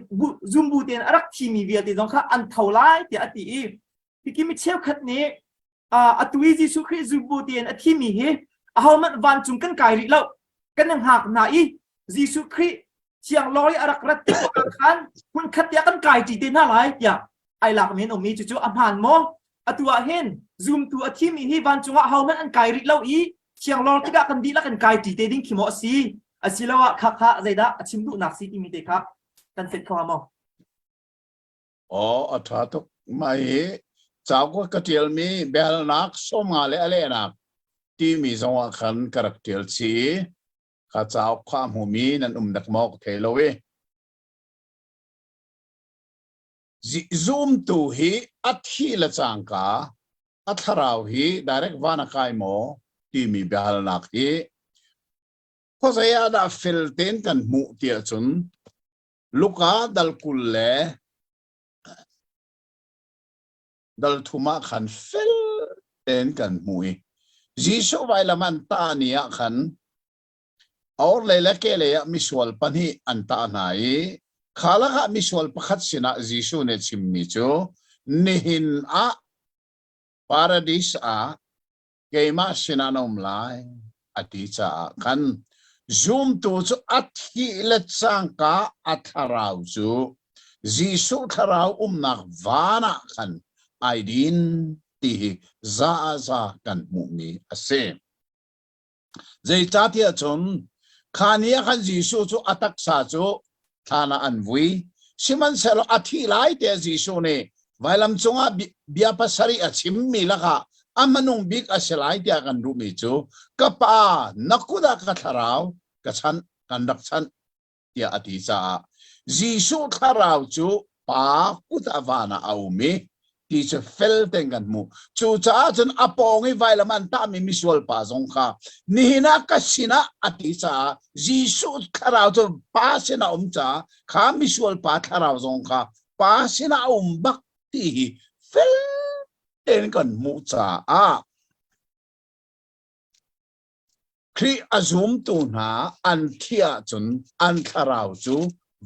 zumbu tein a rak thimi vialte zong kha an tho lai tiah a ti i hiki mi cheukhat nih atu i Jesuh Khrih zumbu tein a thimi hi ahohmanh vancung kan kai rih lo kan i hngak hna i Jesuh Khrih thiang lor i a rak rat tik ah khan hmunkhat tiah kan kai ṭi te hna lai tiah ai lak men um i cucu a hmaan maw? Atu ah hin zumtu a thimi hi vancung ah hohmanh an kai rih lo i thiang lor tikah kan dihlak in kai ṭi te ding khi maw a si? Asiloah kha kha zeidah a chim duhnak si timi te kha kan fet kho maw? Aw, a ṭha tuk. Mah hi cauk ka ṭialmi biahalnak 50 le a lehnak timi zongah khan ka rak ṭial chih i kha cauk kha a hmumi nan um dak maw ka thei lo i zumtu hi a thih le cangka a thlarau hi direct van a kai maw timi biahalnak hi khuazei ah dah fel tein kan hmuh tiah cun Luka dal 20 le dal thum ah khan fel tein kan hmuh i Jesuh vailam an tah ni ah khan a orhlei le kehlei ah misual pahnih an tah hna i kha lakah misual pakhat sinah Jesuh nih a chimmi cu nihin ah paradis ah keimah sinah na um lai a ti caah khan zumtu cu a thih le cangka a thlarau cu Jesuh thlarau umnak van ah khan ai din ti hi za ah za kan hmuhmi a si. Zeicahtiah cun kha ni ah khan Jesuh cu a taksa cu thlan ah an vui. Sihmanhsehlaw a thih lai tiah Jesuh nih vailam cungah bia pasarih a chimmi lakah a hmanung bik a si lai tiah kan duhmi cu ka pa na kut ah ka thlarau ka chanh kan rak chanh tiah a ti caah Jesuh thlarau cu pa kut ah van ah a um i ti cu fel tein kan hmuh. Cucaah cun a pawng i vailam an tahmi misual pa zong kha nihin ah ka sinah a ti caah Jesuh thlarau cu pa sinah a um caah kha misual pa thlarau zong kha pa sinah a um bak ti hi fel tein kan hmuh caah Khrih a zumtu hna an thih ahcun an thlarau cu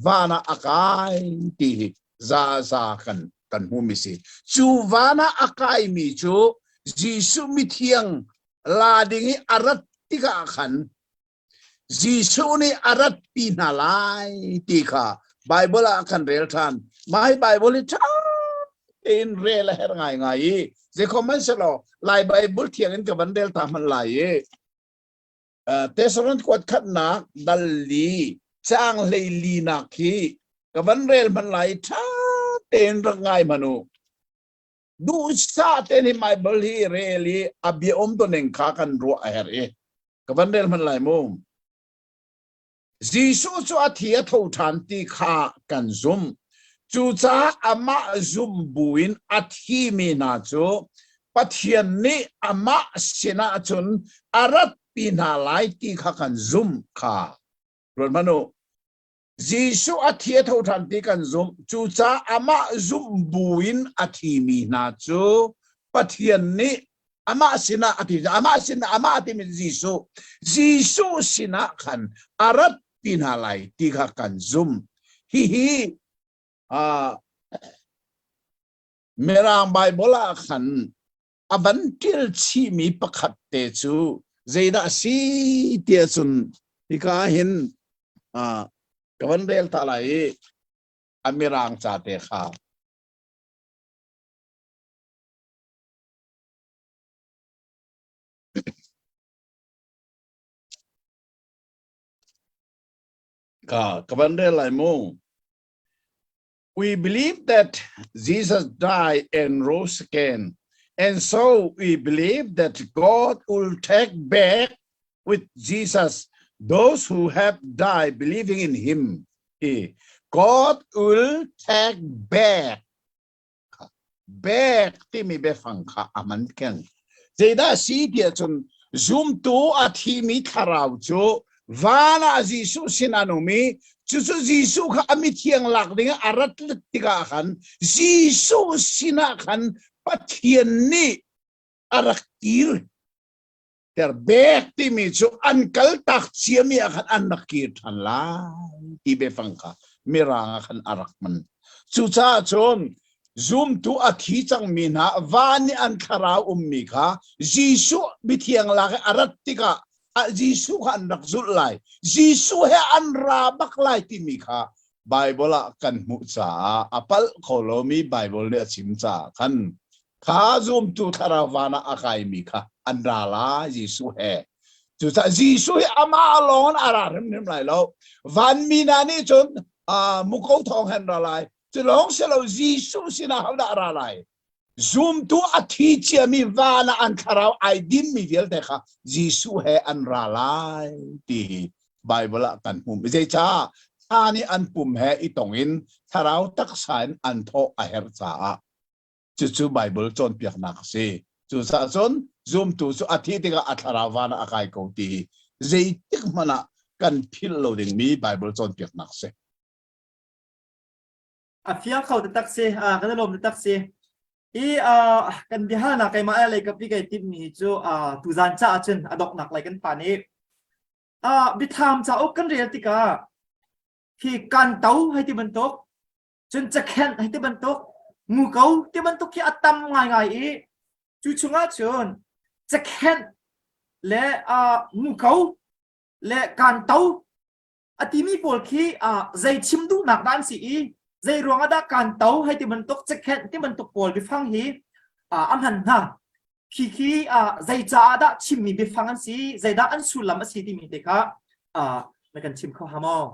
van ah a kai ti hi za za kan kan hmuhmi si. Cu van ah a kaimi cu Jesuh mithiang la ding i a rat tikah khan Jesuh nih a ratpi hna lai ti kha Bible ah kan rel ṭhan. Mah hi Bible hi ṭha tein rel a herh ngaingai i zeikhom hmanhsehlaw Lai Bible thiang in ka van rel ta hmanh lai i Thessalonian kuat khatnak dal li caang hlei li nak hi ka van rel hmanh lai i ṭha tein rak ngai hmanh u. Duhsah tein hi Bible hi rel i a bia um to ning kha kan ruah a herh i ka van rel hmanh lai mu. Jesuh cu a thi a tho ṭhan ti kha kan zumh. Cucaah amah zumh buin a thimi hna cu Pathian nih amah sinah cun a ratpi hna lai ti kha kan zumh kha. Ruat hmanh u. Jesuh a thi a tho ṭhan ti kan zumh. Cucaah amah zumh buin a thimi hna cu Pathian nih amah sinah a ti amah sinah amah timi Jesuh Jesuh sinah khan a rat ti hna lai ti kha kan zumh hihi uh, Mirang Bible ah khan a van ṭil chihmi pakhat te cu zeidah si tiah cun hika hin uh, ka van rel ta lai i a mirang ca te kha Ka ka van rel lai mu. We believe that Jesus died and rose again. And so we believe that God will take back with Jesus those who have died believing in him. God will take back Bek timi biafang kha a hman keng. Zeidah a si tiah cun zumtu a thimi thlarau cu Van ah Jesuh sin an um i cucu Jesuh kha a mithiang lak ding ah a rat tikah khan Jesuh sinah khan Pathian nih a rak kir ter bek timi cu an kal tak ciami ah khan an rak kir ṭhan lai ti biafang kha mirang ah khan a rak hman. Cucaah cun zumtu a thi cangmi hna van i an thlarau ummi kha Jesuh mithiang lak i a rat tikah Jesuh kha an rak zulh lai. Jesuh he an ra bak lai timi kha Bible ah kan hmuh caah a palh kho lomi Bible nih a chim caah khan kha zumtu thlarau van ah a kaimi kha an ra lai Jesuh he. Cucaah Jesuh hi amah lawng in a ra hrimhrim lai lo. Vanmi hna nih cun muko thawng he an ra lai. Cu lawng si lo Jesuh sinah hodah a ra lai? Zumtu a thi ciami van ah an thlarau ai dinmi vialte kha Jesuh he an ra lai ti hi Bible ah kan hmuh. Zeicah thla nih an pum he i tong in thlarau taksa in an thawh a herh caah cucu Bible cawnpiaknak a si. Cucaah cun zumtu cu a thih tikah a thlarau van ah a kai ko ti hi zeitik hmanh ah kan philh lo dingmi Bible cawnpiaknak a si. A fiang kho taktak si. Kan i lawm taktak si. I kan biahalnak keimah lei kapi kai timhmi cu tuzan caah cun a donghnak lei kan phan i biathlam cauk kan rel tikah hi kan to hei ti bantuk cun cakhenh hei ti bantuk muko ti bantuk khi a tam ngaingai i cu chungah cun cakhenh le muko le kanto a timi pawl khi zei chim duhnak dah an si i zei ruangah dah kanto hei ti bantuk cakhenh ti bantuk pawl biafang hi a hman hna khi khi zei caah dah chimmi biafang an si zeidah an sullam a si timi te kha na kan chim kho ha maw?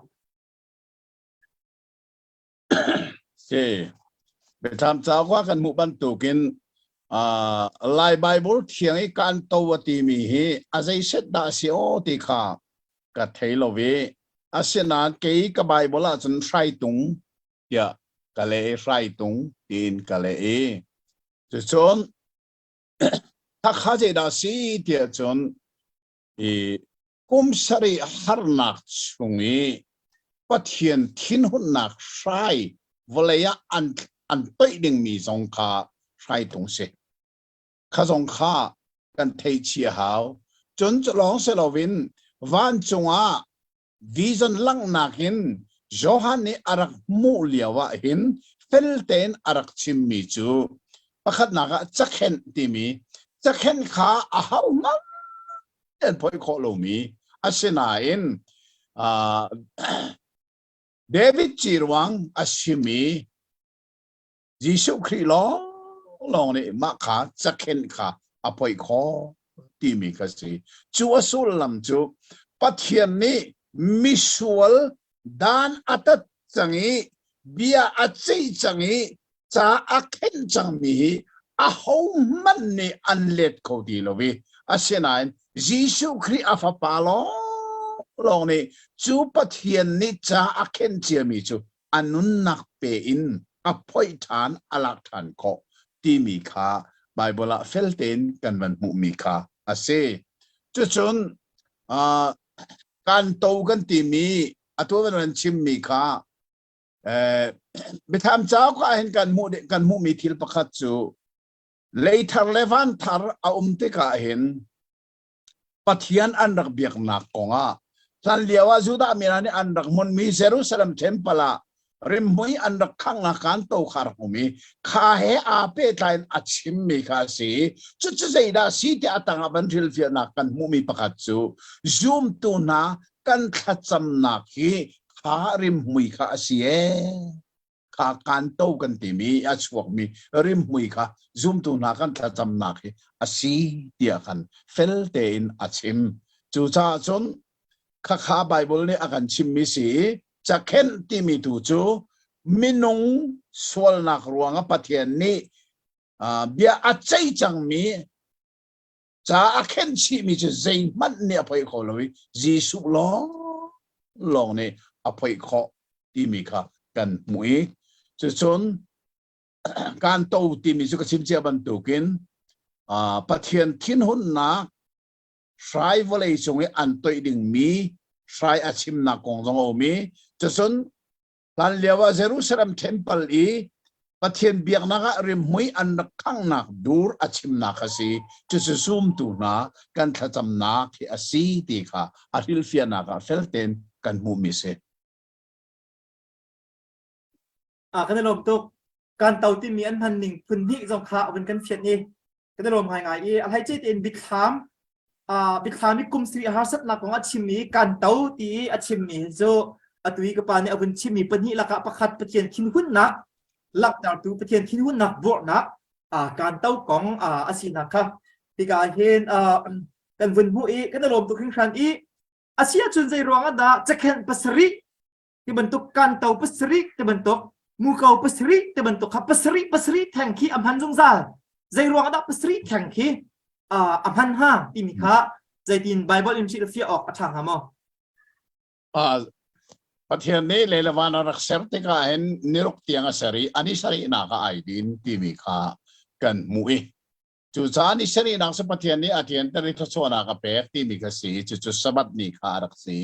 Si. Biathlam cauk ah kan hmuh bantukin uh, Lai Bible thiang i kan to a timi hi a zei set dah si aw ti kha ka thei lo i asinain kei ka Bible ahcun hraitung tiah ka leh i hraitung tiin ka leh i cucun khakha zeidah si tiah cun i kum sarih harnak chung i Pathian thinhunnak hrai vawlei ah an an toih dingmi zong kha hraitung si. Kha zong kha kan theih chih a hau. Cun cu lawng si loin vancung ah vision langhnak in Johan nih a rak hmuh lio ah hin fel tein a rak chimmi cu pakhatnak ah cakhenh timi cakhenh kha a hohmanh an phoih khawh lomi asinain uh, David ci ruang a simi Jesuh Khrih lawng lawng nih mah kha cakhenh kha a phoih khawh timi kha si. Cu a sullam cu Pathian nih misual dan a tat cang i bia a ceih cang i ca a khenh cangmi hi ahohmanh nih an let kho ti lo i asinain Jesuh Khrih a fapa lawnglawng nih cu Pathian nih ca a khenh ciami cu a nunnak pe in a phoih ṭhan a lak ṭhan khawh timi kha Baibal ah fel tein kan van hmuhmi kha a si. Cucun uh, kan to kan timi atu van van chimmi kha eh, biathlam cauk ah hin kan hmuh kan hmuhmi thil pakhat cu leithar le vanthar a um tikah hin Pathian an rak biaknak kongah hlan lio ah Judah mi hna nih an rak hmunmi Jerusalem temple ah rimhmui an rak khangnak kan to kha rak um i kha he aa pehtlai in a chimmi kha a si. Cucu zeidah si tiah a tangah van hrilhfiahnak kan hmuhmi pakhat cu zumtu hna kan thlacamnak hi kha rimhmui kha a si ee. Kha kanto kan timi a chuakmi rimhmui kha zumtu hna kan thlacamnak hi a si tiah khan fel tein a chim. Cucaah cun khakha Bible nih a kan chimmi si i cakhenh timi tu cu minung sualnak ruangah Pathian nih bia a ceih cangmi ca a khenh chihmi cu zeihmanh nih a phoih kho lo i Jesuh lawng lawng nih a phoih khawh timi kha kan hmuh i cucun kan to timi cu ka chim cia bantukin Pathian thinhunnak hrai vawlei cung i an toih dingmi. hrai a chimnak kong zong a um i cucun hlan lio ah Jerusalem temple i Pathian biaknak ah rimhmui an rak khanghnak dur a chimnak a si. Cucu zumtu hna kan thlacamnak hi a si ti kha a hrilhfiahnak ah fel tein kan hmuhmi a si. A kan i lawm tuk. Kan to timi an hman ning phun hnih zong kha a vun kan fianh i kan i lawm ngaingai i a hleice tein biathlam biathlam i kum sri harsatnak kong a chimmi kan to ti i a chimmi cu atu i ka pa nih a vun chimmi pahnih lakah pakhat Pathian thinhunnak langhtertu Pathian thinhunnak vorhnak kan to kong a sinak kha hika hin kan vun hmuh i kan i lawm tuk hringhran i a si ahcun zei ruang ah dah cakhenh pasarih ti bantuk kanto pasarih ti bantuk muko pasarih ti bantuk kha pasarih pasarih theng khi a hman zungzal zei ruang dah pasarih theng khi a hman ha timi kha zeitin Bible in hrilhfiah awk a ṭha hnga maw? Pathian nih lei le van a rak ser tikah hin niruk tiang a ser i a ni sarihnak ah ai din timi kha kan hmuh i Cucaah ni sarihnak cu Pathian nih a thianter i thluachuahnak a pek timi kha si. Cucu Sabbath ni kha a rak si.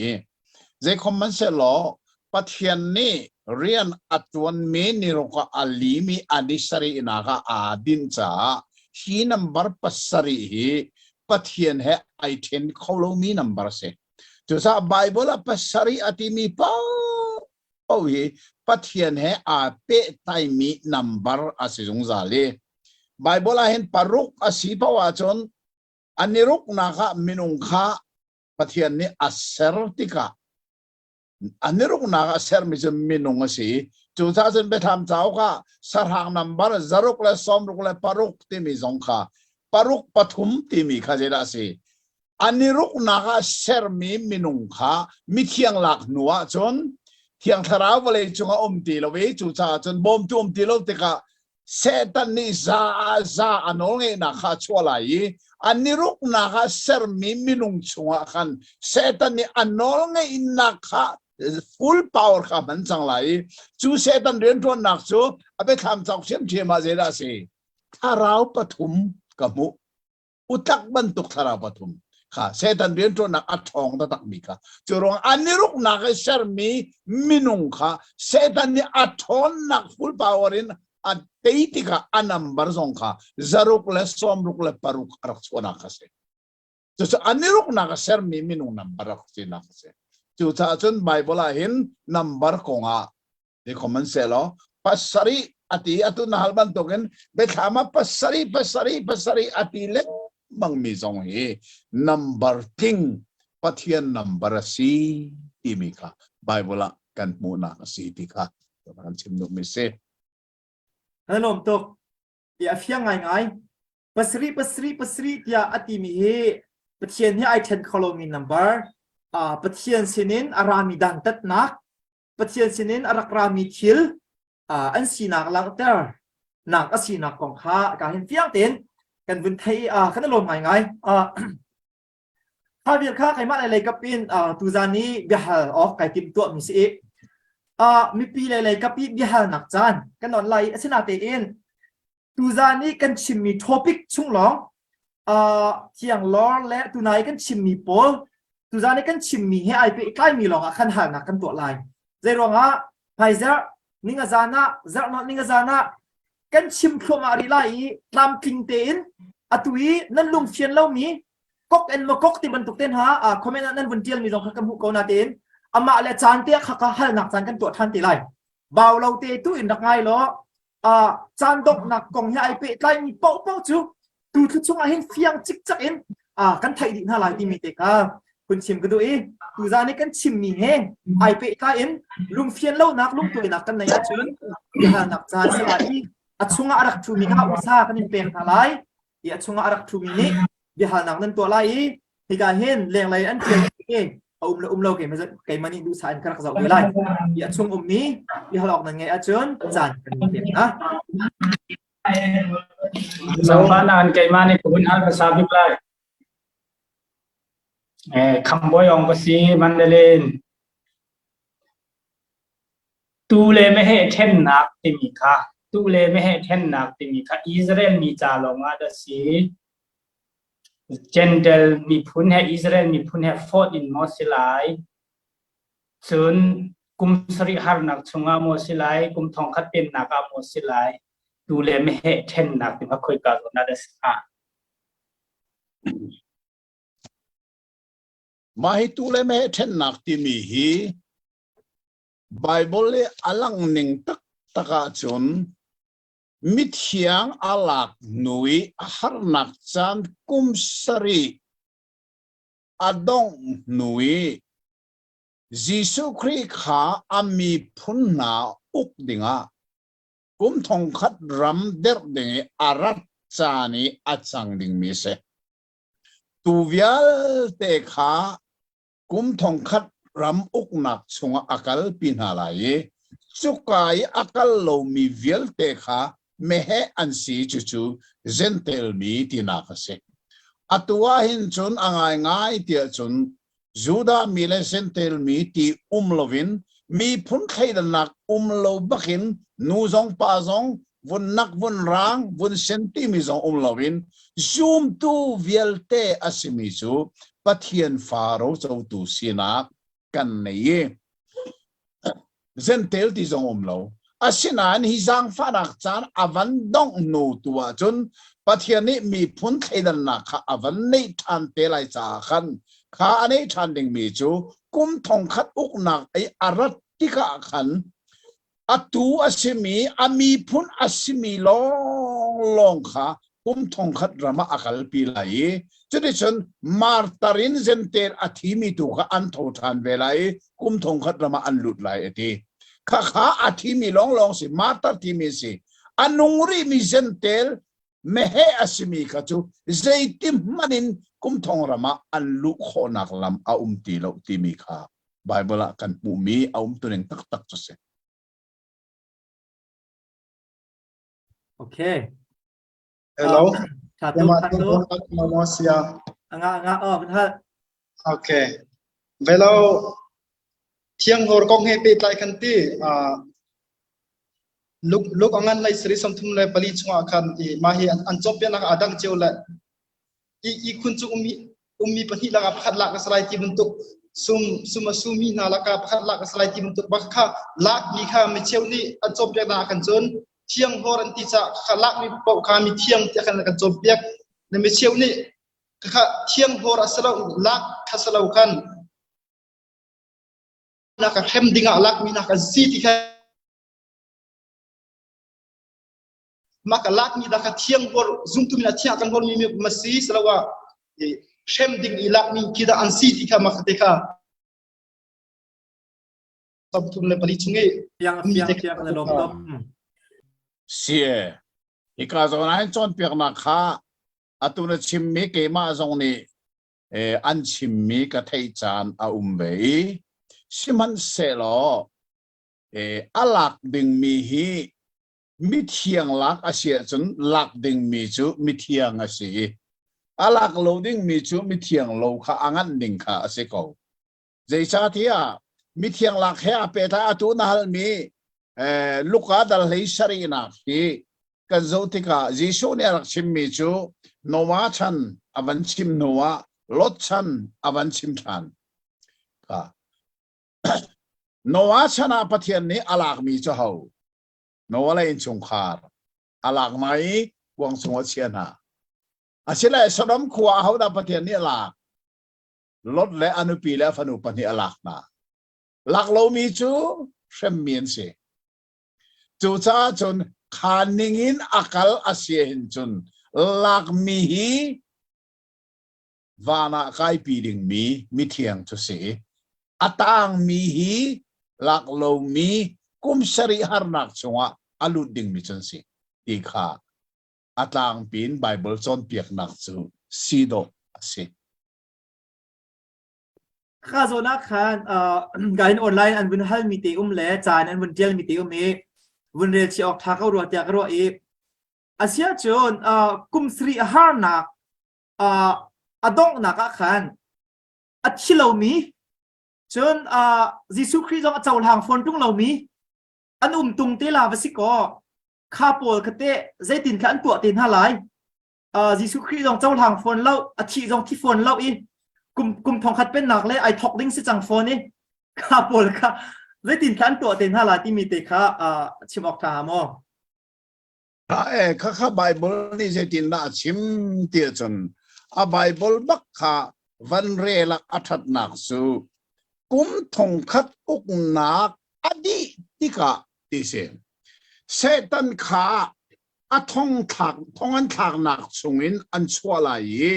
Zeikhom hmanhsehlaw Pathian nih rian a ṭuanmi niruk ah a limi a ni sarihnak ah aa dinh caah hi nambar pasarih hi Pathian he ai ṭhen kho lomi nambar a si. Cucaah Baibal ah pasarih a timi paoh hi Pathian he aa pehtlaimi nambar a si zungzal i Baibal ah hin paruk a si paoh ahcun an i ruknak ah minung kha Pathian nih a ser tikah an i ruknak ah sermi cu minung a si. Cucaah cun Biathlam cauk ah sahrang nambar zaruk le sawmruk le paruk timi zong kha paruk pathum timi kha zeidah a si? An i ruknak ah sermi minung kha mithiang lak hnu ah cun Thiang Thlarau vawlei cungah um ti lo i cucaah cun bawmtu um ti lo tikah Satan nih za ah za a nawlngeihnak kha a chuah lai i a niruknak ah sermi minung chungah khan Satan nih a nawlngeihnak kha full power kha hman cang lai i cu Satan rianṭuannak cu a biathlam cauk ṭhiamṭhiam ah zeidah a si? Thlarau pathum ka hmuh. Utlak bantuk thlarau pathum kha Satan rianṭuannak a ṭhawng taktakmi kha cu ruang an i ruknak i sermi minung kha Satan nih a ṭhawnnak full power in a tei tikah a number zong kha zaruk le sawmruk le paruk a rak chuahnak kha si. Cucu an i ruknak a sermi minung number rak sinak a si. Cucaah cun Bible ah hin number kongah Ti khom an seh law pasarih a ti atu na hal bantukin biathlam ah pasarih pasarih pasarih a ti lengmang mi zong hi number tling Pathian number a si timi kha Bible ah kan hmuhnak a si ti kha kan chim duhmi si. Kan lawm tuk. Ti a fiang ngaingai. Pasarih pasarih pasarih tiah a timi hi Pathian hi ai ṭhen kho lomi number. Pathian sinin a rami dantatnak Pathian sinin a rak rami thil an sinak langhter nak a sinak kong kha ka hin fiang tein kan vun thei kan i lawm ngaingai. Kha vial kha keimah lei lei kap in tuzan i biahal awk kai tim tuah mi si i mipi lei lei kap i biahalnak caan kan on lai asinatein Tuzaan i kan chimmi topic chung lawng thiang lor le tunai kan chimmi pawl tuzaan i kan chimmi he ai pehtlaimi lawng ah khan halnak kan tuah lai. Zei ruangah hmaizarh ninga zan ah zarh ninga zan ah kan chim thluahmah rih lai i tlamtling tein atu i nan lungfian lomi kok en maw kok ti bantuk te hna comment ah nan vun tialmi zong kha kan hmuh ko na tein amah le caan te kha kha halnak caan kan tuah than te lai. Bau lo te tu in rak ngai law caan donghnak kong he ai pehtlaimi paohpaoh cu tu thlu chungah hin fiang cikcak in kan theih dih hna lai timi te kha hun chim ka duh i tuzaan i kan chimmi he ai pehtlai in lungfian lonak lungtuainak kan nei ahcun biahalnak caan si lai i a chungah a rak ṭhumi kha usa kan in pek hna lai i a chungah a rak ṭhumi nih biahalnak nan tuah lai i hika hin lenglei an ṭial i a um le um lo keimah nih duhsah in ka rak zoh ve lai. I a chung ummi bihal awk nan ngeih ahcun caan kan in pek hna. Zaangfahnak an keimah nih ka hun hal hmasa bik lai. Eh, Khambawi ong ka si Mandalay. Tu le meheh ṭhennak timi kha tu le meheh ṭhennak timi kha Israel mi ca lawng ah dah si Jentail miphun he Israel miphun he fawt in maw si lai? Cun kum sarih harnak chungah maw si lai, kum thongkhat pennak ah maw si lai, tuu le meheh ṭhennak ti kha khoika zawn ah dah si hnga? Mah hi tuu le meheh ṭhennak timi hi Baibal i a langh ning taktak ahcun mithiang a lak hnu i a harnak caan kum sarih a dongh hnu i Jesuh Khrih kha a miphun hna uk dingah kum thongkhat ram derh ding i a rat caan i a cang dingmi a si. Tu vialte kha kum thongkhat ram uknak chungah a kalpi hna lai i cuka i a kal lomi vialte kha meheh an si cucu Jentail mi tinak a si. Atu ah hin cun a ngaingai tiah cun Judah mi le Jentail mi ti um loin miphun thleidannak um lo bakin nu zong pa zong vun nak vun rang vun sen timi zong um loin zumtu vialte a simi cu Pathian fa rocotu sinak kan nei i Zentel ti zong um lo. Asinain hi zaangfahnak caan a van dongh hnu tu ahcun Pathian nih miphun thleidannak kha a van neih ṭhan te lai caah khan kha a neih ṭhan dingmi cu kum thongkhat uknak i a rat tikah khan atu a simi a miphun a simi lawnglawng kha kum thongkhat ram ah a kalpi lai i cuticun martar in zentel a thimi tu kha an tho ṭhan ve lai i kum thongkhat ram ah an lut lai a ti. Khakha a thimi lawnglawng si martar thimi si a nung rihmi zentel meheh a simi kha cu zeiti hmanh in kum thong ram ah an luh khawhnak lam a um ti lo timi kha Bible ah kan hmuhmi a umtuning taktak cu si. Okay. Hello. Tha tu, tha tu. Malaysia. Nga nga oh kan hal. Okay. Velo thiang hor kong he pehtlai kan ti luk luk angan lai sri 34 chungah khan i ma hi an cawnpiaknak adang cio le i i khun cu ummi ummi pahnih lakah pakhat lak a si lai ti bantuk sum sum a sumi hna lakah pakhat lak a si lai ti bantuk bak kha lakmi kha micheu nih an cawnpiaknak ah khan cun thiang hor an ti caah kha lakmi paoh kha mi thiang tiah khan kan cawnpiak na micheu nih kha thiang hor a si lo lak kha si lo khan nak a hrem dingah lakmi nak an si ti kha mah ka lakmi dah kha thiang hor zumtu min a thiang kan hormi mi ma si saloah hrem ding i lakmi khi dah an si ti kha mah te kha 34 chung i fiang fiang fiang le lom lom sie hika zawn ah hin cawnpiaknak kha atu na chimmi keimah zong nih an chimmi ka theih caan a um ve i sihmanhsehlaw a lak dingmi hi mithiang lak a si ahcun lak dingmi cu mithiang a si i a lak lo dingmi cu mithiang lo kha a nganh ding kha a si ko. Zeicahtiah mithiang lak he aa pehtlai atu na halmi Luka dal hlei sarihnak hi kan zoh tikah Jesuh nih a rak chimmi cu Noah chan a van chim hnuah Lot chan a van chim ṭhan. Noah chan ah Pathian nih a lakmi cu ho? Noah le innchungkhar a lak hna i kuang chung a chia hna. Asile Sodom khua ahodah Pathian nih a lak? Lot le a nupi le a fanu pahnih a lak hna. Lak lomi cu hremmi an si. Cucaah cun kha ningin a kal a si hin cun lakmi hi van ah kaipi dingmi mithiang cu si. A tangmi hi lak lomi kum sarih harnak chungah a lut dingmi cu an si ti kha a tlangpi in Baibal cawnpiaknak cu si dawh a si. Kha zawn ah khan ka in online an vun halmi te um le caan an vun tialmi te um i vun rel chih awk tha ko rua tiah ka ruah i asia cun kum sarih a harnak a donghnak ah khan a thi lomi cun Jesuh Khrih zong a cohlang fawn ṭung lomi an um tung te la va si kaw kha pawl kha teh zeitin kha an tuah te hna lai Jesuh Khrih zong cohlang fawn lo a thih zong thi fawn lo i kum kum thongkhat pennak le ai thok ding si cang fawn i. Kha pawl kha zeitin kha an tuah te hna la timi te kha chim awk ṭha maw? E kha kha Bible nih zeitindah a chim ti ahcun a Bible bak kha van rel ah a ṭhatnak cu kum thongkhat uknak a dih tikah ti si. Satan kha a thong thlak thong an thlaknak chungin an chuah lai i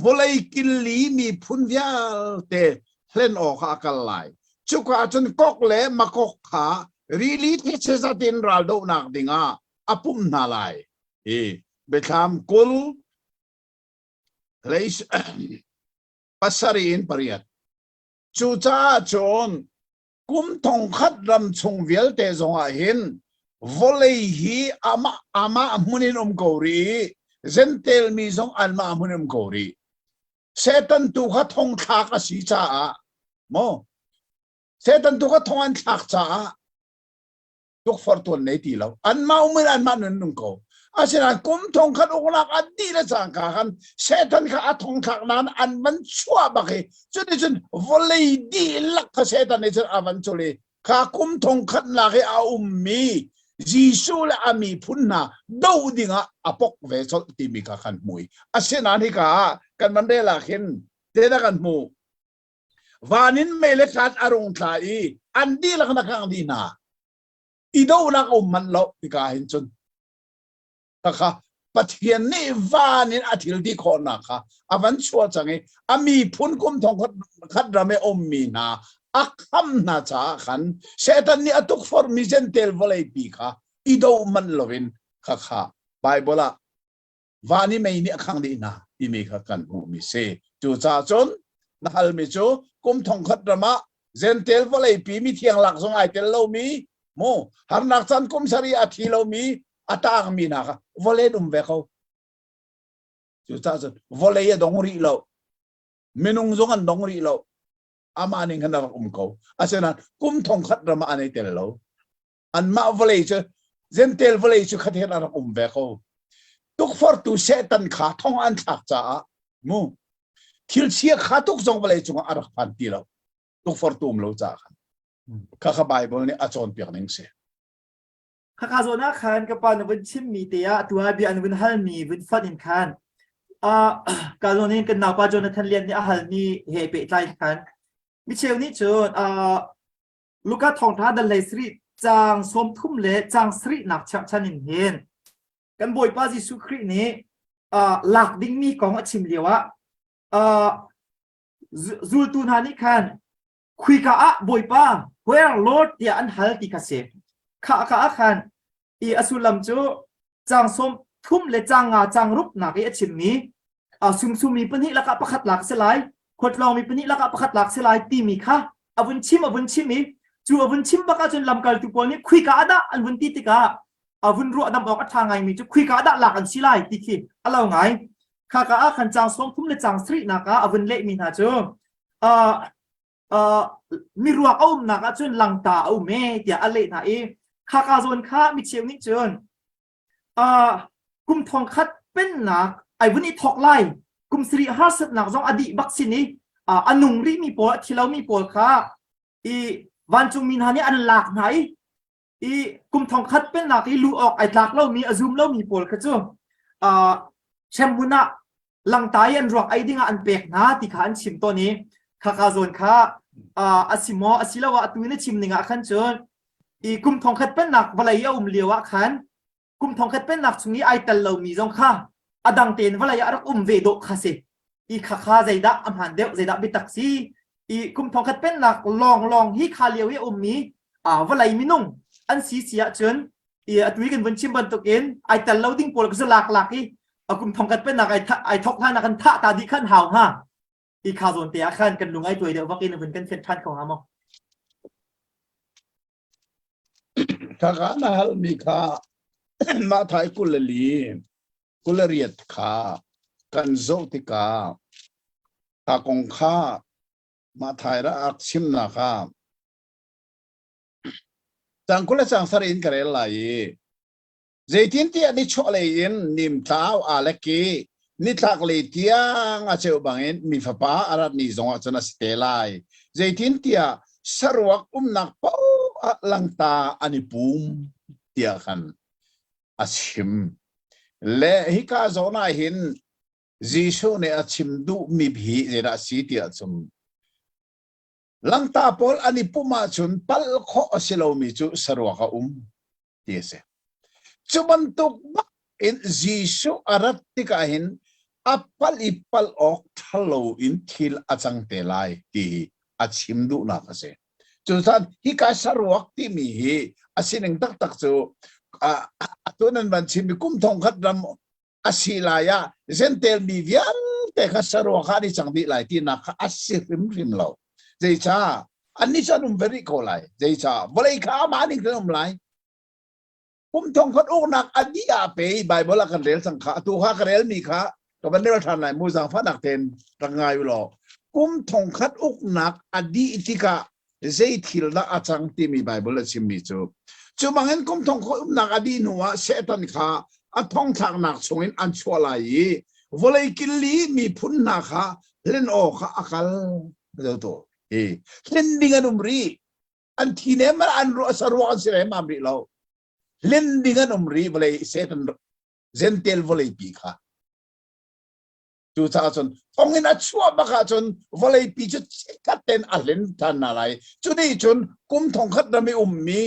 vawlei killi miphun vialte hlen awkah a kal lai. Cuka ah cun Gog le Magog kha rili thetse zat in raldohnak dingah a pumh hna lai. Hi Biathlam 20 hlei pasarih in pariat. Cucaah cun kum thongkhat ram chung vialte zongah hin vawlei hi amah amah hmun in um ko rih i Jentail mi zong anmah hmun in um ko rih. Satan tu kha thong thlak a si caah maw Satan tu kha thong an thlak caah tukforh tuan nei ti lo anmah um in anmah nun nung ko asinain kum thong khat uknak an dih le cangka khan Satan kha a thong thlak nain an van chuah bak i cuticun vawlei dihlak kha Satan nih cun a van cul i kha kum thong khat nak i a ummi Jesuh le a miphun hna doh dingah a pok ve colh timi kha kan hmu i asinain hika ah kan van rel ah khin te kan hmu Van in mei le tlat a rung tla i an dihlak na kangh dih hna. I dohnak a um manh lo tika hin cun. Khakha Pathian nih van in a thil ti khawhnak kha a van chuah cang i a miphun kum thong khat ram i ummi hna a kham hna caah khan Satan nih a tukforhmi Jentail vawleipi kha i do manh loin khakha Bible ah van i mei nih a khang dih hna timi kha kan hmuhmi si. Cucaah cun na halmi cu kum thongkhat ram ah Jentail vawleipi mithiang lak zong ai tel lomi mu harnak caan kum sarih a thi lomi a taangmi hna kha vawlei um ve ko. Cucaah cun vawlei a dong rih lo. Minung zong an dong rih lo. Amah ning khan a rak um ko. Asinain kum thongkhat ram ah an i tel lo. Anmah vawlei cu Jentail vawlei cu khathen a rak um ve ko. Tukfortu Satan kha thong an thlak caah mu thil chia kha tuk zong vawlei cungah a rak phan ti lo. Tukfortu um lo caah khan. Kha kha Bible nih a cawnpiak ning si. Khakha zawn ah khan ka pa na vun chimmi te ah tu ah bia an vun halmi vun fonh in khan ka zawn in kan naupa Jonathan Lian nih a halmi he pehtlai khan micheu nih cun Luka thawngṭha dal hlei sarih caang 30 le caang sarihnak cherhchan in hin kan Bawipa Jesuh Khrih nih uh, lak dingmi kong a chim lioah uh, zultu hna nih khan khuika ah Bawipa where Lord tiah an hal ti kha si. Kha ka ah khan i a sullam cu caang 30 le caang nga caang ruknak i a chimmi sumsumi pahnih lakah pakhat lak si lai khuatlawngmi pahnih lakah pakhat lak si lai timi kha a vun chim a vun chim i cu a vun chim bak ahcun lamkaltu pawl nih khuika ah dah an vun ti tikah a vun ruah dam awk a ṭha ngaimi cu khuika ah dah lak an si lai ti khi a lo ngai khaka ah khan caang 30 le caang sarihnak ah a vun lehmi hna cu miruak a umnak ahcun langta a um e tiah a leh hna i khaka zawn kha micheu nih cun kum thong khat pennak ai vun i thok lai kum sarih harsatnak zong a dih bak sin i a nung rihmi pawl a thi lomi pawl kha i vancungmi hna nih an lak hna i i kum thong khat pennak i lu awk ai tlak lomi a zum lomi pawl kha cu hremhmun ah langta i an ruak ei dingah an pek hna ti kha an chim tawn i khaka zawn kha a si maw asiloah atu na chim ning ah khan cun i kum thongkhat pennak vawlei a um lio ah khan kum thongkhat pennak chung i ai tel lomi zong kha a dang tein vawlei ah rak um ve dawh kha si i khakha zeidah a hmaan deuh zeidah biatak si i kum thongkhat pennak lawng lawng hi kha lio i a ummi vawlei minung an si si ahcun i atu i kan vun chim bantukin ai tel lo ding pawl ka lak lak i a kum thongkhat pennak ai ai thok hlan ah kan thah ta dih khan hau hnga i kha zawn te ah khan kan lung ai tuai deuh vak in vun kan fian ṭhan kho hnga maw Khaka na halmi kha mah thai 24 28 kha kan zoh tikah kha kong kha mah thai ra ak chimnak ah Cang 20 le cang sarih in ka rel lai i zeitintiah nichuahlei in nimtlau aa lek i nitlaklei tiang a ceuh bangin mi fapa a rat ni zongah cun a si te lai. Zeitintiah Saruak umnak paoh ah langta an i pum tiah khan a chim. Le hika zawn ah hin Jesuh nih a chim duhmi hi zeidah a si tiah cun langta pawl an i pumh ahcun palh khawh a si lomi cu saruak a um ti a si. Cu bantuk bak in Jesuh a rat tikah hin a palh i palh awk ṭhalo in thil a cang te lai ti hi a chim duhnak a si. Cucaah hika saruak timi hi a sining taktak cu atu nan van chimmi kum thong khat ram a si lai ah Jentail mi vialte kha saruak ah an i cang dih lai tinak kha a si hrimhrim lo. Zeicah? Annih cu an um ve rih ko lai. Zeicah? Vawlei kha amah ning kan um lai. Kum thong khat uknak a dih ah pe Bible ah kan rel cang kha. Atu kha ka relmi kha ka van rel ṭhan lai mu zaangfahnak tein rak ngai u law. Kum thong khat uknak a dih tikah zei thil dah a cang timi Bible a chimmi cu cu bangin kum thong khat umnak a dih hnu ah Satan kha a thongthlaknak chungin an chuah lai i vawlei killi miphun hna kha hlen aw kha a kal to hi hlen ding an um rih an thi nem an ruah saruak an si rem rih lo hlen ding an um rih vawlei Satan Gentel vawlei pi kha Cucaah cun thonginn a chuah bak ahcun vawleipi cu chikkhat tein a hlen ṭhan hna lai. Cu nih cun kum thongkhat ram i ummi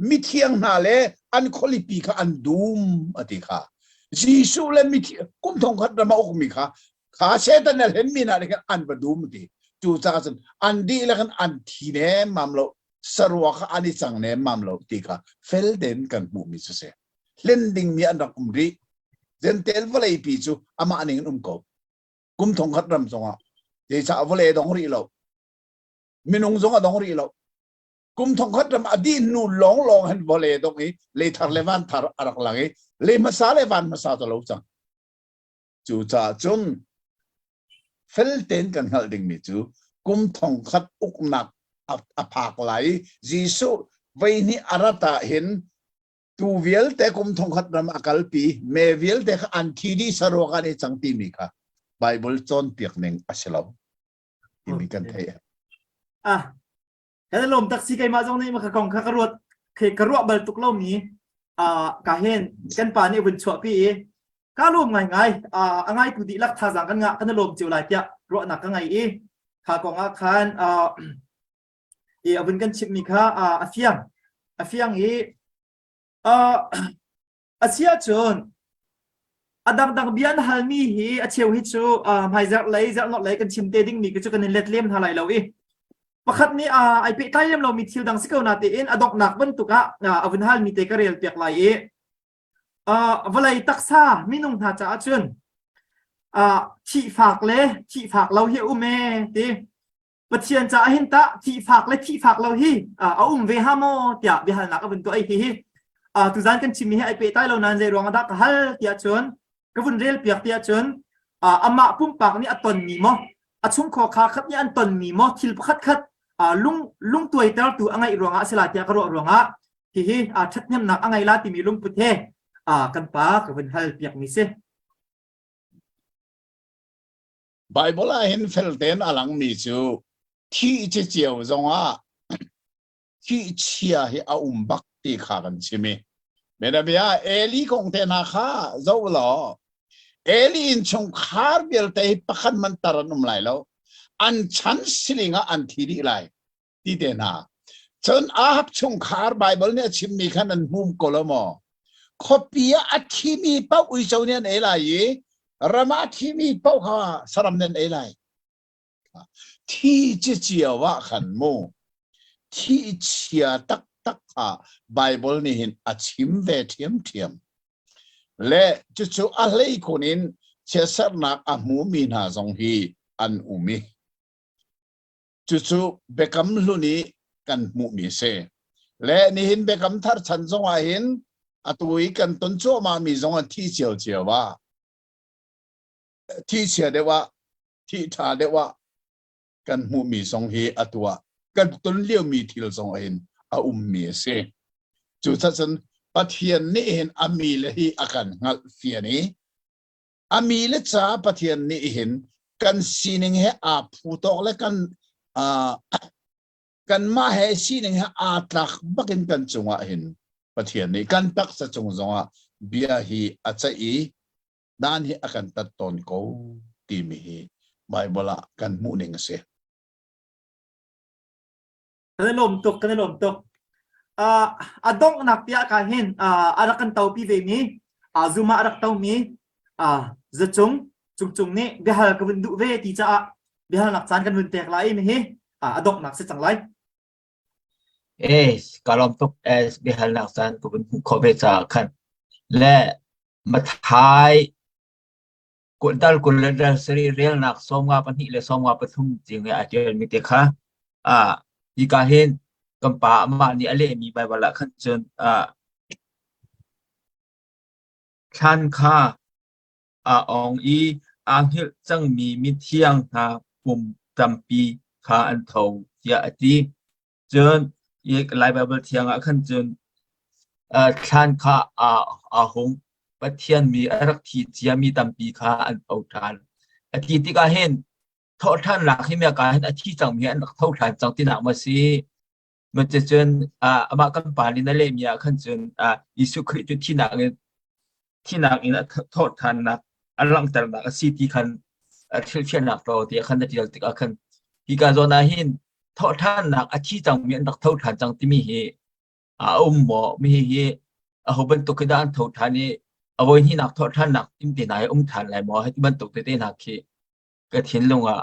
mithiang hna le an khualipi kha an dum a ti kha. Jesuh le kum thongkhat ram a ukmi kha kha Satan a hlenmi hna nih khan an va dum a ti. Cucaah cun an dihlak in an thi nemmam lo, sarua kha an i cang nemmam lo ti kha fel tein kan hmuhmi cu si. Hlen dingmi an rak um rih. Gentel vawleipi cu amah ning in um ko. Kum thongkhat ram zongah zeicah vawlei a dong rih lo. Minung zong a dong rih lo. Kum thongkhat ram a dih hnu lawnglawng hin vawlei a dong i lei thar le van thar a rak lang i lei hmasa le van hmasa cu lo cang. Cucaah cun fel tein kan hngalh dingmi cu kum thongkhat uknak a phak lai i Jesuh voihnih a rat ah hin Tu vialte kum thongkhat ram a kalpi me vialte kha an thi dih saruak an i cang timi kha Bible cawnpiak ning a si lo timi kan theih. Ah, kan lawm tak si keimah zong nih maka kong kha ka ruat ka ruah bal tuk lomi ah ka hen kan pa nih vun chuahpi i ka lawm ngai ngai a ngai tu dihlak thazaang kan ngah kan lawm cio lai tiah ruahnak ka ngei i kha kong ah khan i a vun kan chimhmi kha a fiang a fiang i a si ahcun a dangdang bia an halmi hi a cheu hi cu hmaizarh lei zarhnawt lei kan chim te dingmi cu kan in let lem hna lai lo i pakhat nih ai pehtlai lem lomi thil dang si ko na tein a donghnak bantuk ah a vun halmi te ka rel piak lai i vawlei taksa minung hna caah cun thihfak le thihfak lo hi a um e ti Pathian caah hin tah thihfak le thihfak lo hi a um ve ha maw tiah biahalnak a vun tuah i hihi tuzan kan chimmi hi ai pehtlai lo nain zei ruang ah dah ka hal tiah cun ka vun rel piak tiah cun amah pumpak nih a tonmi maw a chungkhar kha khat nih an tonmi maw thil pakhat khat lung lungtuaitertu a ngeih ruangah a si lai tiah ka ruah ruangah hihi ṭhathnemnak a ngei la timi lungput he kan pa ka vun hal piakmi si. Baibal ah hin feltein a langmi cu thih cicio zongah thih chia hi a um bak ti kha kan chim i bianabia Eli kong te hna kha zoh law Eli innchungkhar vialte hi pakhat man tar an um lai lo an chan siling ah an thi dih lai ti te hna. Cun Ahab chungkhar Baibal nih a chimmi khan an hmum ko lo maw? Khuapi ah a thimi paoh uico nih an ei lai i ram ah a thimi paoh kha saram nih an ei lai. Thi cicio ah khan mu thi chia taktak kha Baibal nih hin a chim ve ṭhiamṭhiam. Le cucu a hleikhun in chiatserhnak a hmumi hna zong hi an um i Cucu Biakam Hlun i kan hmuhmi a si. Le nihin Biakam Thar chan zongah hin atu i kan ton cuahmahmi zong an thi ciocio ah thi chia deuh ah thi ṭha deuh ah kan hmuhmi zong hi atu ah kan ton liomi thil zong hin a ummi a si. Cucacun Pathian nih hin a mi le hi a kan hngalh fian i A mi le ca Pathian nih hin kan sining he aa phu tawk le kan uh, Kanmah he sining he aa tlak bakin kan cungah hin Pathian nih kan taksa cung zongah bia hi a ceih i dan hi a kan tat tawn ko timi hi Baibal ah kan hmuh ning a si. Kan i lawm tuk, kan i lawm tuk. Uh, a donghnak tiah ka hin uh, a rak kan topi ve mi uh, Zoom ah a rak tomi uh, zacung cungcung nih biahal ka vun duh ve ti caah biahalnak caan kan vun pek lai mi hi uh, a donghnak si cang lai. Eh, ka lawm tuk es biahalnak caan ka vun hmuh khawh ve caah khan. Le Mathai dal 20 le dal sarih relnak 52 le 53 cing i aa ṭialmi te kha ah hika hin kan pa amah nih a lehmi Baibal ah khan cun ah thlan kha aa ong i aa hngilh cangmi mithiang hna pum tampi kha an tho tiah a ti. Cun Lai Baibal Thiang ah khan cun thlan kha aa hung. Pathian mi a rak thi ciami tampi kha an tho ṭhan. A ti tikah hin thawhṭhannak hi ka hin a thi cangmi an rak tho ṭhan cang tinak maw si? Cuticun amah kan pa nih na lehmi ah khan cun Jesuh Khrih cu thinak in thinak in a thawhṭhannak a langhternak a si ti khan hrilhfiahnak ṭaw tiah khan na ṭial tikah khan hika zawn ah hin thawhṭhannak a thi cangmi an rak tho ṭhan cang timi hi a um maw? Mi hi aho bantuk khi dah an tho ṭhan i a voi hnihnak thawhṭhannak tim te hna hi um ṭhan lai maw? Hiti bantuk tete hna khi ka thinlung ah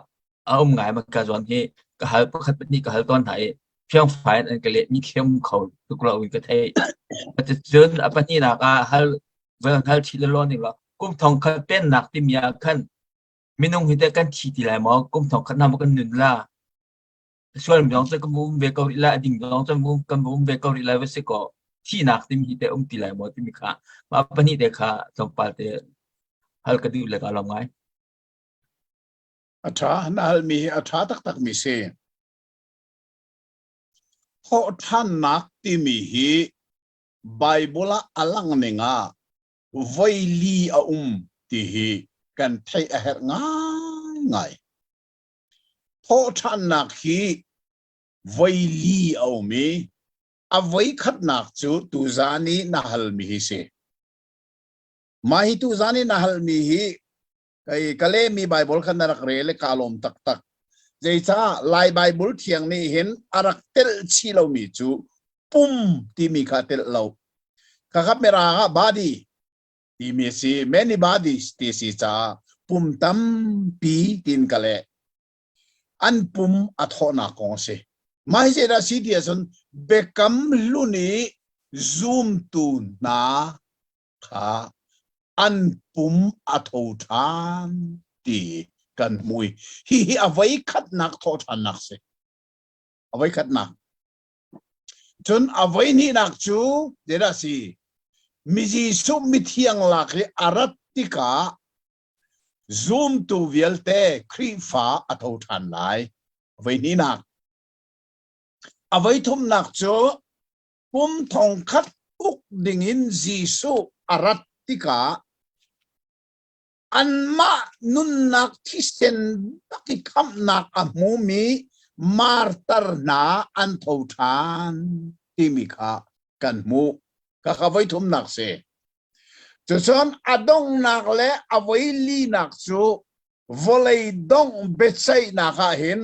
a um ngai ma ka zawn hi ka hal pakhat pahnih ka hal tawn hna i fiangfai in an ka leh mi khi um kho tuk lo in ka theih. Cun a pahnihnak ah hal van hal chih le law ning law kum thong khat pennak timi ah khan minung hi teh kan thi ti lai maw kum thong khat na maw kan nun la sual mi zong cu kan um ve ko rih lai a ding zong cu kan um ve ko rih lai va si kaw thihnak timi hi teh um ti lai maw timi kha mah pahnih te kha tlawmpal te hal ka duh le ka lawm ngai. A ṭha, na halmi hi a ṭha taktakmi si. Thawhṭhannak timi hi Baibal ah a lang ning ah voi li a um ti hi kan theih a herh ngaingai. Thawhṭhannak hi voi li a um i a voi khatnak cu tuzaan i na halmi hi si. Mah hi tuzaan i na halmi hi Kei ka lehmi Baibal kha na rak rel i kaa lawm taktak. Zeicah Lai Baibal thiang nih hin a rak telh chih lomi cu pum timi kha a telh lo. Khakha Mirang ah body timi a si, many bodies ti a si caah pum tampi tiin ka leh. An pum a thawhnak kong a si. Mah hi zeidah a si ti ahcun biakam hlun i zumtu hna kha an pum a tho ṭhan ti kan hmu i hihi a voi khatnak thawhṭhannak si. A voi khatnak. Cun a voi hnihnak cu zeidah si? Mi Jesuh mithiang lak i a rat tikah zumtu vialte Khrihfa a tho ṭhan lai. A voi hnihnak. A voi thumnak cu kum thongkhat uk dingin Jesuh a rat tikah anmah nunnak thisen bak i khamhnak a hmumi martar hna an tho ṭhan timi kha kan hmuh. Khakha voi thumnak si. Cucun a donghnak le a voi linak cu vawlei dongh biaceihnak ah hin